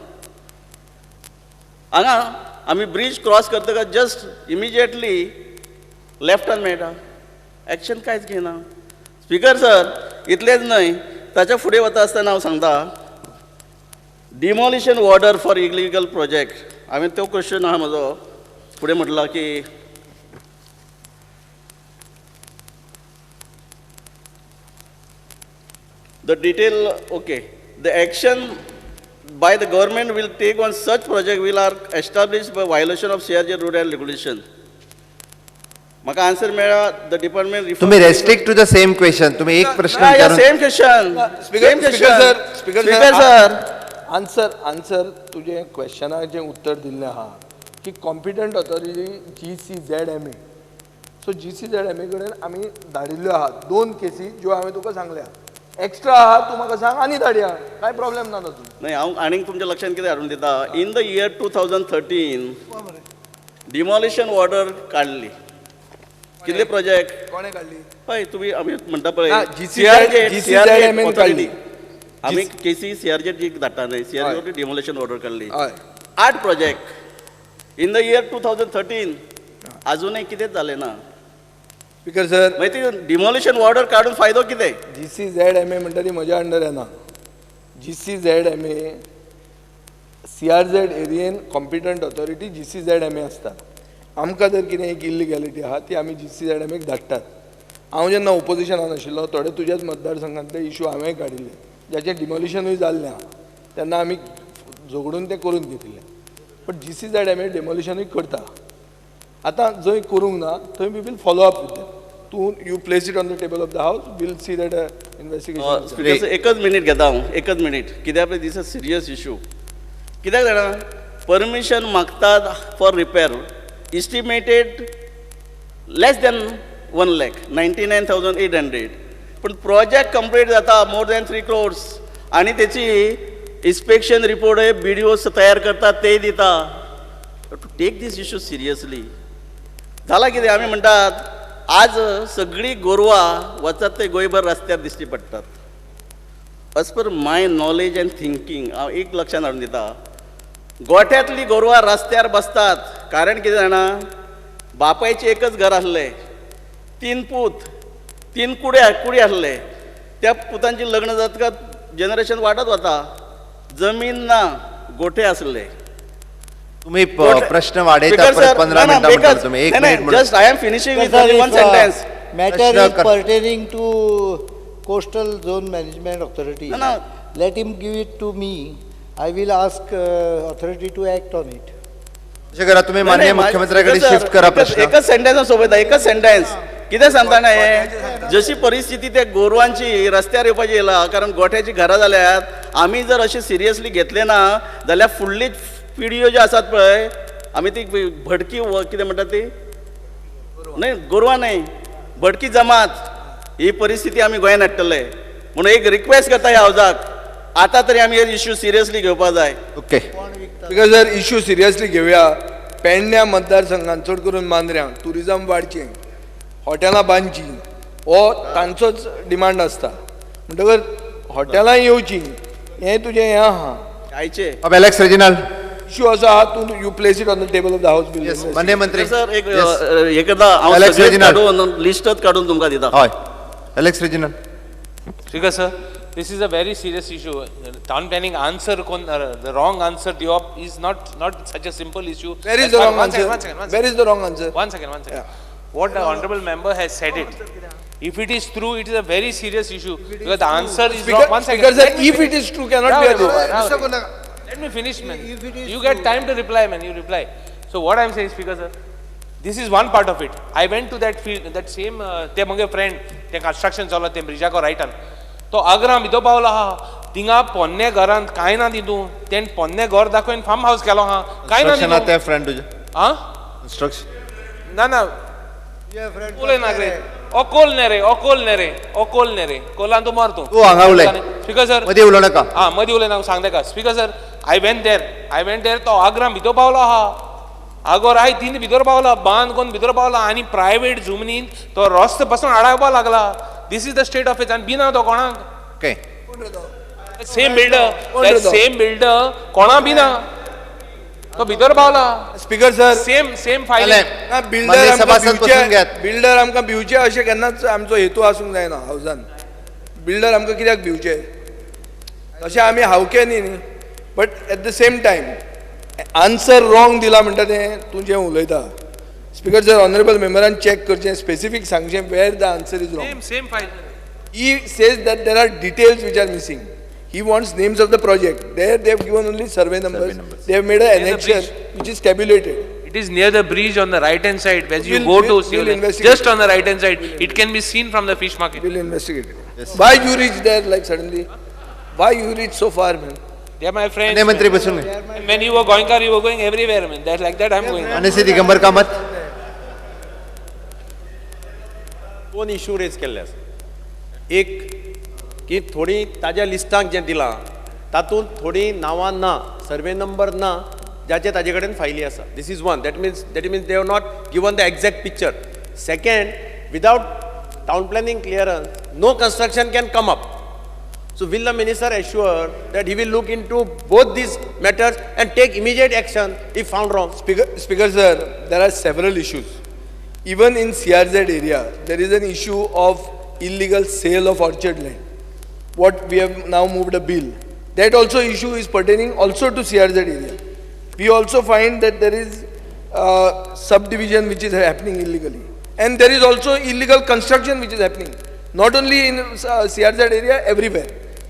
हांगा आमी ब्रीज क्रॉस करतकच जस्ट इमिजिएटली लेफ्टान मेळटा, एक्शन कांयच घेयना. स्पीकर सर, इतलेंच न्हय, ताच्या फुडें वता आसतना हांव सांगता demolition order for illegal project. हांवें तो क्वेश्चन आहा म्हजो फुडें म्हटलां की the detail, okay, the action by the government will take on such project will are established by violation of CRZ rule and regulation. म्हाका आन्सर मेळ्ळा the department. तुम्ही restrict to the same question, तुम्ही एक प्रश्न विचारून same question. Speaker sir, answer answer तुजें क्वेश्चनाचें उत्तर दिल्लें आहा की competent authority GCZMA. So GCZMA कडेन आमी धाडिल्ल्यो आहा 2 केसी ज्यो हांवें तुका सांगल्या. एक्स्ट्रा आहा तूं म्हाका सांग आनी धाडया, कांय प्रॉब्लेम ना तातूंत. न्हय, हांव आनीक तुमच्या लक्षांत कितें हाडून दिता, in the year 2013 demolition order काडली. कितले प्रोजेक्ट कोणे काडली? हय, तुमी आमी म्हणटा पळय जीसीझेड आमी केसी सीआरजेड जी धाडटा न्हय, सीआरजेड डिमॉलिशन ऑर्डर काडली 8 project in the year 2013. अजूनय कितेंच जालें ना. स्पीकर सर, मागीर ती डिमॉलिशन ऑर्डर काडून फायदो कितें? जीसीझेड एमए म्हणटा ती म्हज्या अंडर येना. जीसीझेड एमए सीआरझेड एरियेन कॉम्पिटंट ऑथॉरिटी जीसीझेड एमए आसता. आमकां जर कितें एक इल्लिगॅलिटी आहा ती आमी जीसीझेड एमएक धाडटात. हांव जेन्ना ओपोजिशनान आशिल्लो थोडे तुज्याच मतदारसंघांतले इशू हांवें काडिल्ले, जाचें डिमॉलिशनूय जाल्लें आहा, तेन्ना आमी झगडून तें करून घेतिल्लें. बट जीसीझेड एमए डेमोलिशनूय करता. आतां जंय करूंक ना थंय we will follow up with them. तूं you place it on the table of the house, we'll see that investigation. एकच मिनीट घेता हांव, एकच मिनीट. कित्याक पळय, this a serious issue. कित्याक जाणा, परमिशन मागतात for repair estimated less than 1 lakh 99,800, पूण प्रोजेक्ट कंप्लीट जाता मोर दॅन 3 crores. आनी तेची इन्स्पेक्शन रिपोर्ट बीडीओ तयार करतात ते दिता. To take this issue seriously. जाला कितें, आमी म्हणटात आज सगळीं गोरवां वचत ते गोंयभर रस्त्यार दिश्टी पडटात. As per my knowledge and thinking हांव एक लक्षांत हाडून दिता, गोठ्यांतली गोरवां रस्त्यार बसतात. कारण कितें जाणा, बापायचें एकच घर आसलें, 3 पूत, 3 कुडी आसले. त्या पुतांची लग्न जातकच जनरेशन वाडत वता, जमीन ना, गोठे आसले. तुम्ही प्रश्न वाढयता परत 15 मिनटां म्हणटा तुम्ही. एक minute, just I am finishing with only one sentence. Matter is pertaining to Coastal Zone Management Authority. Let him give it to me. I will ask authority to act on it. अशें करा, तुम्ही माननीय मुख्यमंत्र्याकडे shift करा प्रश्न. एकच sentence सोबयता, एकच sentence. कितें सांगता ना हें, जशी परिस्थिती त्या गोरवांची रस्त्यार येवपाची येयला, कारण गोठ्याची घरां जाल्यात. आमी जर अशें सिरियसली घेतलें ना जाल्यार फुडली पिढयो ज्यो आसात पळय, आमी ती भटकी कितें म्हणटात ती न्हय, गोरवां न्हय, भटकी जमात, ही परिस्थिती आमी गोंयांत हाडटले. म्हणून एक रिक्वेस्ट करता ह्या हावजाक, आतां तरी आमी हे इश्यू सिरियसली घेवपाक जाय. ओके because जर इश्यू सिरियसली घेवया, पेडण्या मतदारसंघात चड करून मांद्र्यां ट्युरिजम वाडचें, हॉटेलां बांदचीं, हो तांचोच डिमांड आसता. म्हणटकर हॉटेलां येवचीं हें तुजें हें आहा. आयचे एलेक्स रेजिनाल्ड इश्यू असो आहा, तूं you place it on the table of the house. Bill माननीय मंत्री सर, एक हे करता हांव, काडून लिस्टच काडून तुमकां दिता. हय, Alex Reginald. Speaker sir, this is a very serious issue. Town planning answer the wrong answer दिवप is not such a simple issue. Where is the wrong answer? Where is the wrong answer? One second, one second. What the honorable member has said it, if it is true, it is a very serious issue because the answer is wrong. One second. Because sir, if it is true, cannot be a. Let me finish, man. You get time to reply, man. You reply. So what I am saying, Speaker sir, this is one part of it. I went to that field, that same ते मगे friend, ते construction चालू ते ब्रिजाको रायटान, तो आग्रा भितर पावलो आहा, थिंगा पोन्ने घरांत कांय ना तितून, तेणें पोन्ने घर दाखोवन फार्म हावस केलो आहा, कांय ना. ते फ्रेंड तुजे आं ना ना उलय ना रे, अकोल न्ही रे, अकोल न्ही रे, अकोल न्ही रे, कोलान तूं मर तूं. तूं हांगा उलय. स्पीकर सर, मदीं उलोवं नाका. आं, मदीं उलय नाका, सांग ताका. Speaker sir, I went there, I went there, तो आग्रा भितर पावलो आहा, आगोर I तीन भितर पावला, बांद कोन्न भितर पावला आनी प्रायवेट जमनीन तो रस्तो पासून आडावपाक लागला. This is the state of it. आनी बिना तो कोणाक, सेम बिल्डर, सेम बिल्डर कोणा बिना तो भितर पावला. Speaker sir, same same file. Builder builder आमकां भिवचे अशें केन्नाच आमचो हेतू आसूंक जायना. हावजान बिल्डर आमकां कित्याक भिवचे, तशें आमी हावके न्ही. But at the same time answer wrong दिला म्हणटा तें तूं जें उलयता. स्पीकर सर, ऑनरेबल मेंबरान चॅक करचें, स्पेसिफीक सांगचें where the answer is wrong. Same file. He says that there are details which are missing. He wants names of the project. There they have given only survey numbers. They have made an annexure which is tabulated. It is near the bridge on the right hand side. As you go to Siolim, just on the right hand side, it can be seen from the fish market. We'll investigate it. Yes. Why you reach there like suddenly? Why you reach so far, man? They are my friends. Man. When you were going car, you were going everywhere, man. That like that I am going. Anisi Digambar Kamat. दोन issue rays केल्ले आसा. एक की थोडी ताज्या लिस्टाक जें दिलां तातूंत थोडीं नांवां ना, सर्वे नंबर ना, जाचे ताजे कडेन फायली आसा. This is one. That means they have not given the exact picture. Second, without town planning clearance no construction can come up. So will the minister assure that he will look into both these matters and take immediate action if found wrong? Speaker sir, there are several issues. Even in CRZ area, there is an issue of illegal sale of orchard land. What we have now moved a bill. That also issue is pertaining also to CRZ area. We also find that there is subdivision which is happening illegally. And there is also illegal construction which is happening. Not only in CRZ area, everywhere.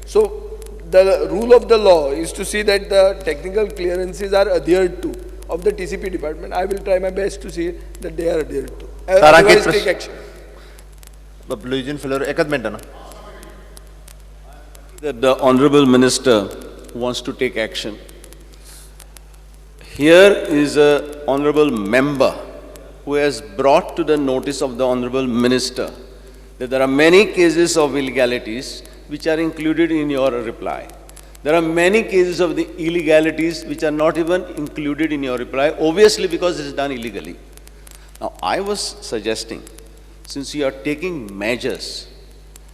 So the rule of the law is to see that the technical clearances are adhered to of the TCP department. I will try my best to see that they are adhered to. Otherwise take action. That the Honorable Minister wants to take action. Here is an Honorable Member who has brought to the notice of the Honorable Minister that there are many cases of illegalities which are included in your reply. There are many cases of the illegalities which are not even included in your reply, obviously because it is done illegally. Now, I was suggesting, since you are taking measures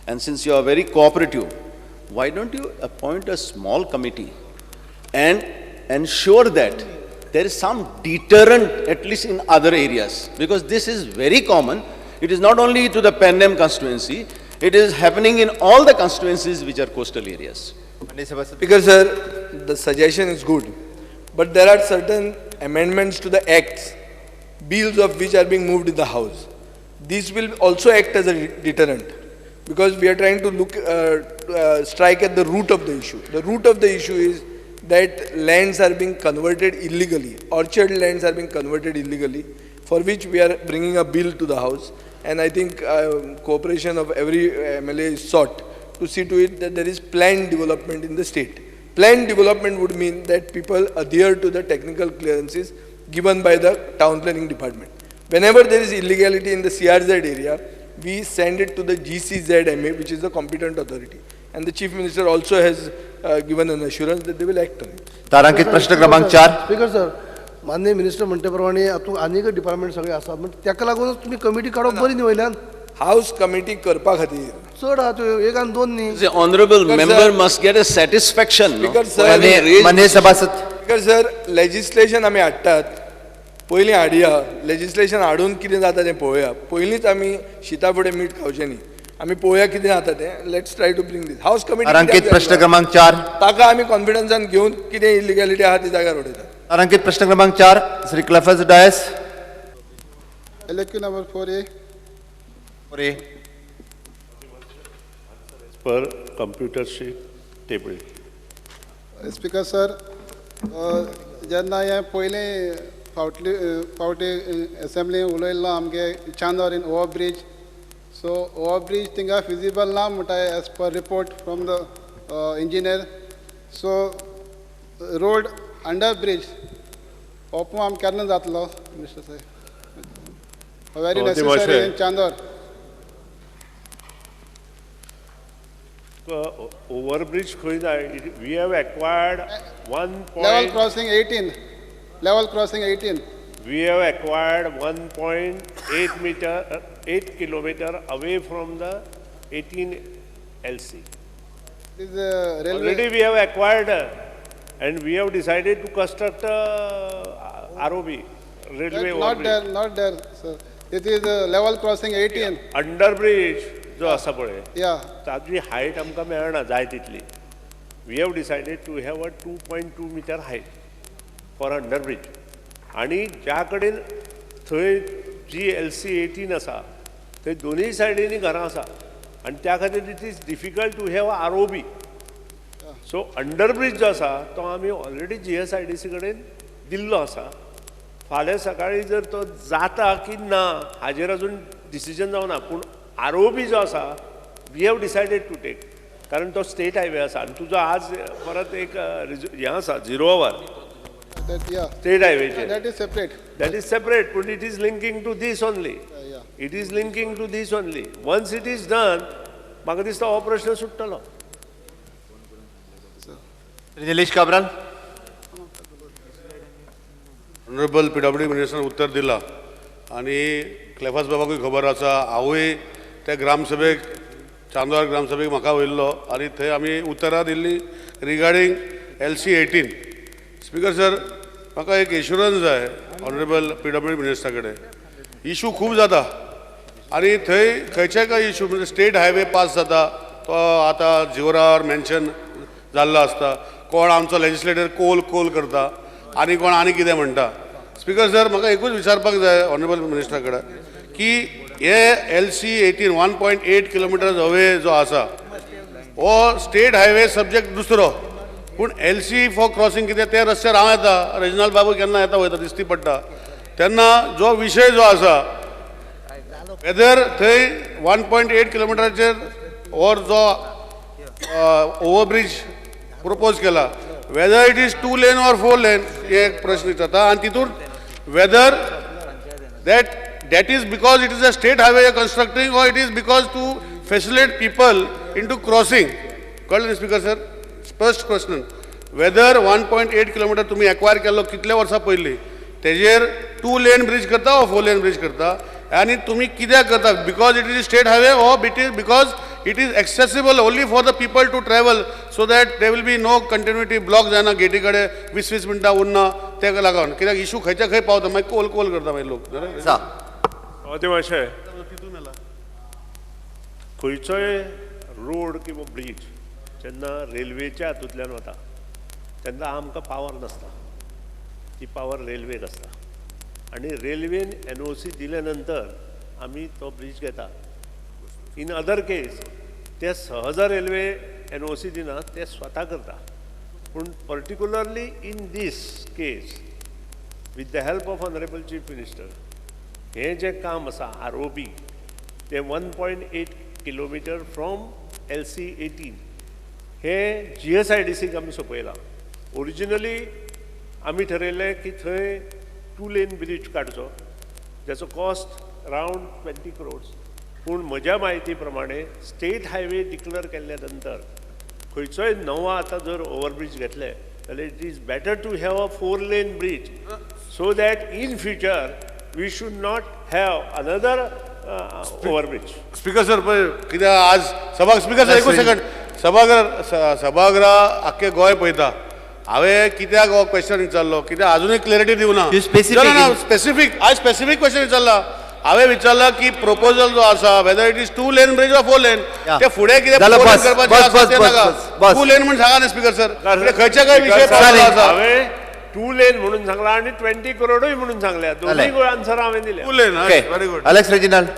and since you are very cooperative, why don't you appoint a small committee and ensure that there is some deterrent, at least in other areas, because this is very common. It is not only to the Pernem constituency, it is happening in all the constituencies which are coastal areas. Because, sir, the suggestion is good, but there are certain amendments to the acts, bills of which are being moved in the House. These will also act as a deterrent, because we are trying to look, strike at the root of the issue. The root of the issue is that lands are being converted illegally, orchard lands are being converted illegally, for which we are bringing a bill to the House. And I think cooperation of every MLA is sought to see to it that there is planned development in the state. Planned development would mean that people adhere to the technical clearances given by the town planning department. Whenever there is illegality in the CRZ area, we send it to the GCZMA, which is the competent authority. And the Chief Minister also has given an assurance that they will act on it. तारांकित प्रश्न क्रमांक 4. Speaker sir, माननीय minister म्हणटे प्रमाणे आतां आनीक department सगळे आसात, म्हण ताका लागूनच तुमी कमिटी काडप बरी न्ही वयल्यान. हावस कमिटी करपा खातीर चड आहा त्यो एक आनी दोन न्ही. The honorable member must get a satisfaction. Speaker sir, माननीय सभासद. स्पीकर सर, लेजिस्लेशन आमी हाडटात, पयलीं हाडया, लेजिस्लेशन हाडून कितें जाता तें पळोवया. पयलींच आमी शिता फुडें मीठ खावचें न्ही, आमी पळोवया कितें जाता तें. Let's try to bring this house committee. तारांकित प्रश्न क्रमांक 4. ताका आमी कॉन्फिडन्सान घेवन कितें इलिगॅलिटी आहा ती जाग्यार उडयतात. तारांकित प्रश्न क्रमांक 4 Shri Cleophas Dias. LAQ number 4A. 4A. Per computer sheet table. Speaker sir, जेन्ना हें पयलें फावटली फावटी एसेंब्ली उलयल्लो आमगे Chandor in over bridge. So over bridge थिंगा फिजिबल ना म्हणटा as per report from the engineer. So road under bridge हो पूण आम केन्ना जातलो मिस्टर साहेब? Very necessary in Chandor. Overbridge खंय जाय? We have acquired 1. Level crossing 18. Level crossing 18. We have acquired 1.8 meter, 8 kilometer away from the 18 LC. This is railway. Already we have acquired and we have decided to construct ROB, railway overbridge. Not there, not there, sir. It is level crossing 18. Yeah. Under bridge जो आसा पळय, ताजी height आमकां मेळना जाय तितली. We have decided to have a 2.2 meter height for under bridge. आनी ज्या कडेन थंय जी एल सी 18 आसा थंय दोनूय सायडींनी घरां आसा आनी त्या खातीर it is difficult to have R O B. So under bridge जो आसा तो आमी already G S I D C कडेन दिल्लो आसा. फाल्यां सकाळीं जर तो जाता की ना हाजेर अजून डिसिजन जावना, पूण आर ओ बी जो आसा we have decided to take, कारण तो स्टेट हायवे आसा आनी तुजो आज परत एक हें आसा झिरो our state हायवेचेर. That is separate. That is separate, पूण it is linking to this only. It is linking to this only. Once it is done म्हाका दिसता हो प्रश्न सुट्टलो. निलेश काब्राल. ऑनरेबल PWD मिनिस्टरान उत्तर दिलां आनी क्लेफास बाबाकूय खबर आसा. हांवूय त्या ग्रामसभेक, चांदोर ग्रामसभेक म्हाका वयल्लो आनी थंय आमी उतरां दिल्ली रिगार्डींग LC 18. Speaker sir, म्हाका एक एश्युरन्स जाय ऑनरेबल PWD मिनिस्टरा कडेन. इशू खूब जाता आनी थंय खंयच्याय काय इशू म्हणजे स्टेट हायवे पास जाता तो आतां जिवरार मेन्शन जाल्लो आसता. कोण आमचो लेजिस्लेटर कोल कोल करता आनी कोण आनी कितें म्हणटा. स्पीकर सर, म्हाका एकूच विचारपाक जाय ऑनरेबल मिनिस्टरा कडेन की हे LC 18 1.8 kilometres away जो आसा हो स्टेट हायवे सब्जेक्ट दुसरो, पूण LC for crossing कितें ते रस्त्यार हांव येता, रेजिनाल्ड बाबू केन्ना येता वयता दिश्टी पडटा. तेन्ना जो विशय जो आसा वेदर थंय 1.8 किलोमिटराचेर और जो ओवरब्रिज प्रपोज केला, whether it is 2 lane or 4 lane हे एक प्रश्न विचारता. आनी तितून whether that is because it is a state highway constructing or it is because to facilitate people into crossing. कळ्ळें न्ही स्पीकर सर? स्पश्ट प्रश्न, वेदर 1.8 किलोमिटर तुमी एक्वायर केल्लो कितले वर्सां पयलीं, तेजेर 2 लेन ब्रिज करता वा 4 लेन ब्रिज करता आनी तुमी कित्याक करता? Because it is state highway or it is because it is accessible only for the people to travel so that there will be no continuity block जायना, गेटी कडेन 20-20 मिनटां उरना तेका लागून. कित्याक इशू खंयच्या खंय पावता, मागीर कोल कोल करता मागीर लोक. ते मातशें खंयचोय रोड किंवा ब्रिज जेन्ना रेल्वेच्या हातूंतल्यान वता तेन्ना आमकां पावर नासता, ती पावर रेल्वेक आसता आनी रेल्वेन NOC दिल्या नंतर आमी तो ब्रिज घेता. इन अदर केस ते सहजा रेल्वे NOC दिना, ते स्वता करता. पूण particularly in this case with the help of honourable chief minister हें जें काम आसा ROB तें 1.8 किलोमिटर फ्रॉम LC 18 हे GSIDC आमी सोंपयलां. ओरिजिनली आमी ठरयलें की थंय 2 लेन ब्रिज काडचो ज्याचो कॉस्ट अरावंड 20 crores. पूण म्हज्या म्हायती प्रमाणे स्टेट हायवे डिक्लेअर केल्ल्या नंतर खंयचोय नवो आतां जर ओवरब्रिज घेतले जाल्यार it is better to have a 4 lane bridge so that in future we should not have another overbridge. Speaker sir, पळय कित्याक आज सभा, स्पीकर सर एकूच सेकंड, सभागृह आख्खे गोंय पळयता. हांवें कित्याक हो क्वेश्चन विचारलो, कित्याक आजुनूय क्लॅरिटी दिवना. स्पेसिफीक हांवें स्पेसिफीक क्वेश्चन विचारला. हांवें विचारला की प्रपोजल जो आसा whether it is 2 lane bridge or 4 lane, ते फुडें कितें करपाचें आसा तें नाका. 2 लेन म्हूण सांगा न्ही स्पीकर सर, खंयच्या खंय विशय आसा. हांवें 2 लेन म्हणून सांगला आनी 20 करोडूय म्हणून सांगल्या, दोनूय आन्सर हांवें दिले. 2 lane, very good. Alex Reginald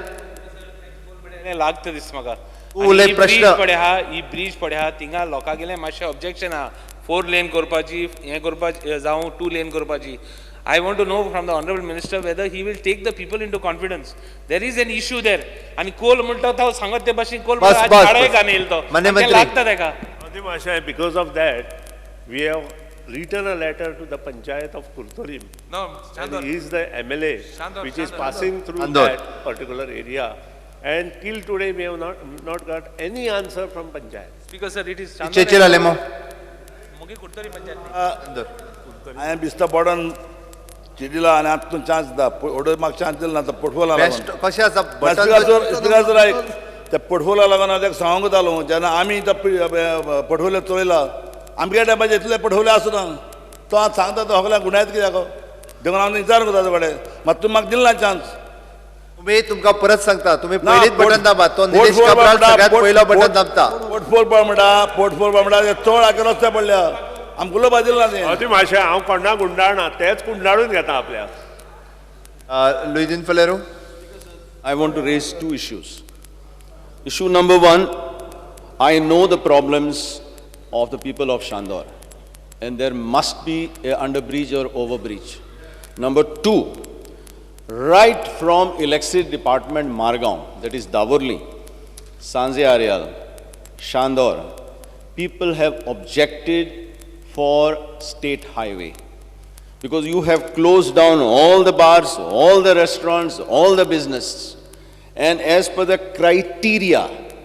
लागता दिसता म्हाका. ही ब्रिज पळय आहा थिंगा लोकांगेलें मातशें ऑब्जेक्शन आहा 4 लेन करपाची, हें करपाची जावं 2 लेन करपाची. I want to know from the honourable minister whether he will take the people into confidence. There is an issue there. आनी कोल म्हणटा तो सांगत ते भाशेन कोल येयल तो लागता तेका. Because of that we have written a letter to the panchayat of Curtorim. No, and he is the MLA which is passing through that particular area, and till today we have not got any answer from panchayat. Speaker sir, it is Chechil Alemo. Mugi Curtorim panchayat. I am Bista Borden चिडीला आनी आतां तूं chance दिता, order म्हाका chance दिलो ना तो पोटफोला लागून. कशें आसा स्पीकर सर आयक, त्या पोटफोला लागून हांव ताका सांगूंक वतालो जेन्ना आमी तो पोटफोलो चोयला आमगे टायमाचेर इतले पठवले आसना तो आतां सांगता तो सगळ्यांक गुणायत कित्याक देखून हांव विचारूंक ताजे कडेन मात तुमी म्हाका दिल ना चान्स. तुमी तुमकां परत सांगता, तुमी पयलींच बटन दाबात. तो निलेश काब्राल सगळ्यांत पयलो बटन दाबता. पोटफोल पळ म्हणटा, पोटफोल पळ म्हणटा, चड आगे रस्ते पडल्या आमकां उलोवपा दिल ना तें. ती मातशें हांव कोणाक गुंडाळना, तेच गुंडाळून घेता आपल्याक. Luizinho Faleiro. I want to raise 2 issues. Issue number 1, I know the problems of the people of Chandor, and there must be a under bridge or over bridge. Number 2, right from electricity department Margao, that is Davorli, Sanze Areal, Chandor, people have objected for state highway because you have closed down all the bars, all the restaurants, all the business. And as per the criteria,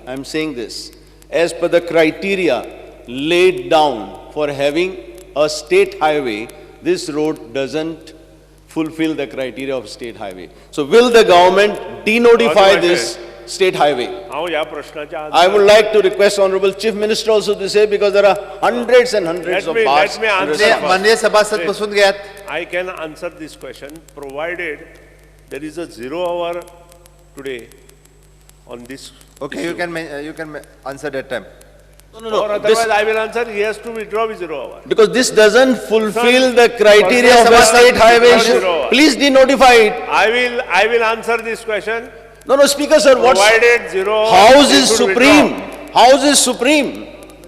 I am saying this, as per the criteria laid down for having a state highway, this road doesn't fulfill the criteria of state highway. So will the government denotify this state highway? I would like to request Honorable Chief Minister also to say, because there are hundreds and hundreds of bars. I can answer this question provided there is a 0 hour today on this. Okay, issue. You can answer that time. No, no. Or otherwise I will answer, he has to withdraw with 0 hour. Because this doesn't fulfill the criteria of a state highway issue. Please denotify it. I will answer this question. No, no, Speaker sir, what's... Provided 0 hour. House is supreme. House is supreme.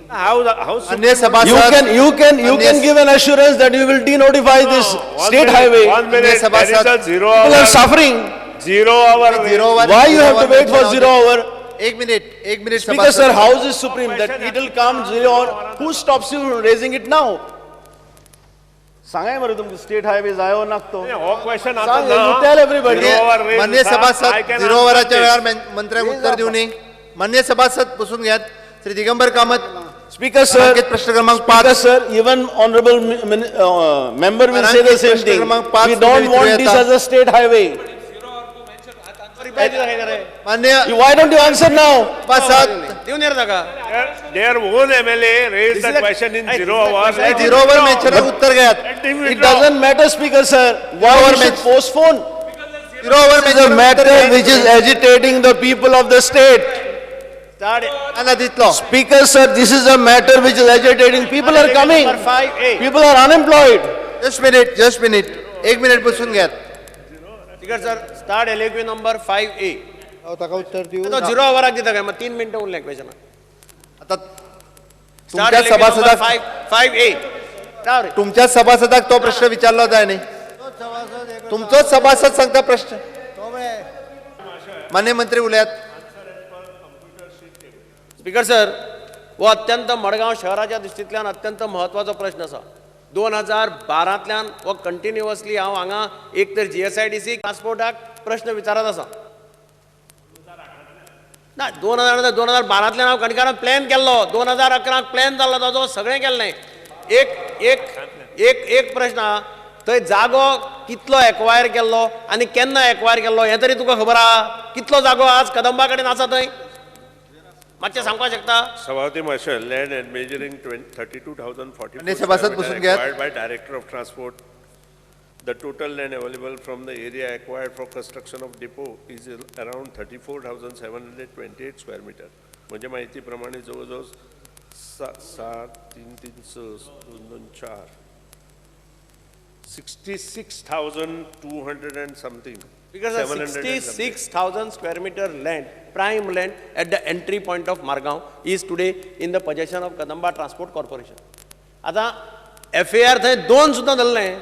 How you can give an assurance that you will denotify this state highway. 1 minute, there is a 0 hour. People are suffering. 0 hour. Why you have to wait for 0 hour? Ek minute. Speaker sir, house is supreme. That it will come 0 hour. Who stops you from raising it now? सांगाय मरे तुमचे state highway जायो नाकतो. हो question आता you tell everybody. मान्य सभासद 0 आवराच्या वेळार मंत्र्यांक उत्तर दिवनी. मान्य सभासद बसून घेयात. श्री दिगंबर कामत. Speaker sir, प्रश्न क्रमांक 5. Sir, even honorable member will say the same thing. We don't want this as a state highway. Why don't you answer now? Their own MLA raised the question in 0 hour. 0 hour mention उत्तर घेयात. It doesn't matter, Speaker sir. Why we should postpone? 0 hour is a matter which is agitating the people of the state. Speaker sir, this is a matter which is agitating. People are coming. People are unemployed. Just minute, just minute. एक minute बसून घेयात. Speaker sir, start LAQ number 5A. हांव ताका उत्तर दिवं? तो 0 आवराक दिता काय? मग 3 मिनटां उरल्या क्वेश्चनाक. आता तुमच्या सभासदाक 5A. तुमच्या सभासदाक तो प्रश्न विचारलो जाय न्ही. तुमचोच सभासद सांगता प्रश्न. मान्य मंत्री उलयात. स्पीकर सर, हो अत्यंत मडगांव शहराच्या दृश्टींतल्यान अत्यंत म्हत्वाचो प्रश्न आसा. 2012तल्यान हो कंटिन्युअसली हांव हांगा एक तर GSIDC ट्रान्सपोर्टाक प्रश्न विचारत आसा. ना 2012तल्यान हांव कणकारान प्लॅन केल्लो, 2011 प्लॅन जाल्लो ताजो, सगळें केल्लें. एक एक एक एक प्रश्न आहा, थंय जागो कितलो एक्वायर केल्लो आनी केन्ना एक्वायर केल्लो हें तरी तुका खबर आहा? कितलो जागो आज कदंबा कडेन आसा थंय मातशें सांगपाक शकता? सभापती महाशय, land and measuring 32,044 सभासद बसून घेयात. acquired by Director of Transport. The total land available from the area acquired for construction of depot is around 34,728 square meter. म्हणजे माहिती प्रमाणे जवळजवळ 7 3 3 6 2 2 4 66,200 and something. Because 66,000 square meter land, prime land at the entry point of Margao is today in the possession of Kadamba Transport Corporation. आता FAR थंय 2 सुद्दां धरलें.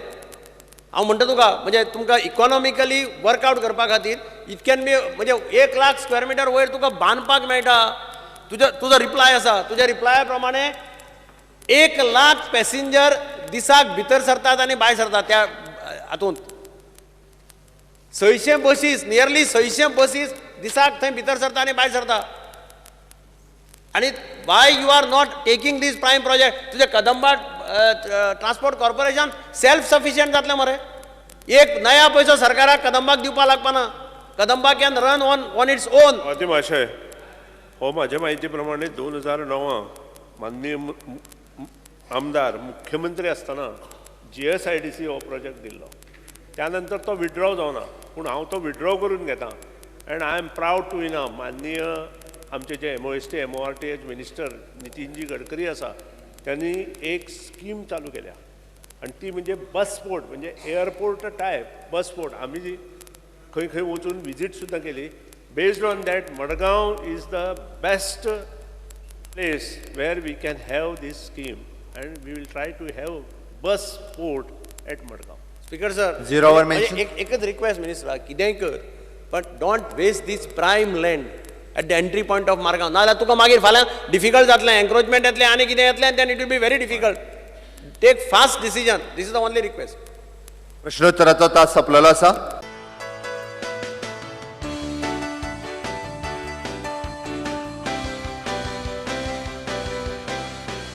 हांव म्हणटा तुका, म्हणजे तुमकां इकॉनॉमिकली वर्कआउट करपा खातीर इतक्यान बी म्हणजे 1 लाख स्क्वेअर मिटर वयर तुका बांदपाक मेळटा. तुजो रिप्लाय आसा, तुज्या रिप्लाया प्रमाणे 1 लाख पॅसेंजर दिसाक भितर सरतात आनी भायर सरतात त्या हातूंत. 600 बसीस, नियरली 600 बसीस दिसाक थंय भितर सरता आनी भायर सरता. आनी why you are not taking this prime project? तुजें Kadamba transport corporation self sufficient जातलें मरे. एक नया पयसो सरकाराक कदंबाक दिवपाक लागपाना. Kadamba can run on its own. सभापती महाशय, हो म्हाज्या म्हायती प्रमाणे 2009 माननीय आमदार मुख्यमंत्री आसतना GSIDC हो प्रोजेक्ट दिल्लो. त्यानंतर तो विड्रॉ जावना, पूण हांव तो विड्रॉ करून घेता. And I am proud to इनाम माननीय आमचे जे MOST MORTH minister Nitinji Gadkari आसा, त्यांनी एक स्कीम चालू केल्या आनी ती म्हणजे बस पोर्ट, म्हणजे एअरपोर्ट टायप बस पोर्ट. आमी जी खंय खंय वचून विजीट सुद्दां केली. Based on that Madgaon is the best place where we can have this scheme and we will try to have bus port at Madgaon. Speaker sir, 0 hour mention. एकच request minister, कितेंय कर but don't waste this prime land at the entry point of Margao. नाजाल्यार तुका मागीर फाल्यां difficult जातलें, encroachment येतलें आनी कितें येतलें, then it will be very difficult. Take fast decision. This is the only request. प्रश्नोत्तराचो तास संपलेलो आसा.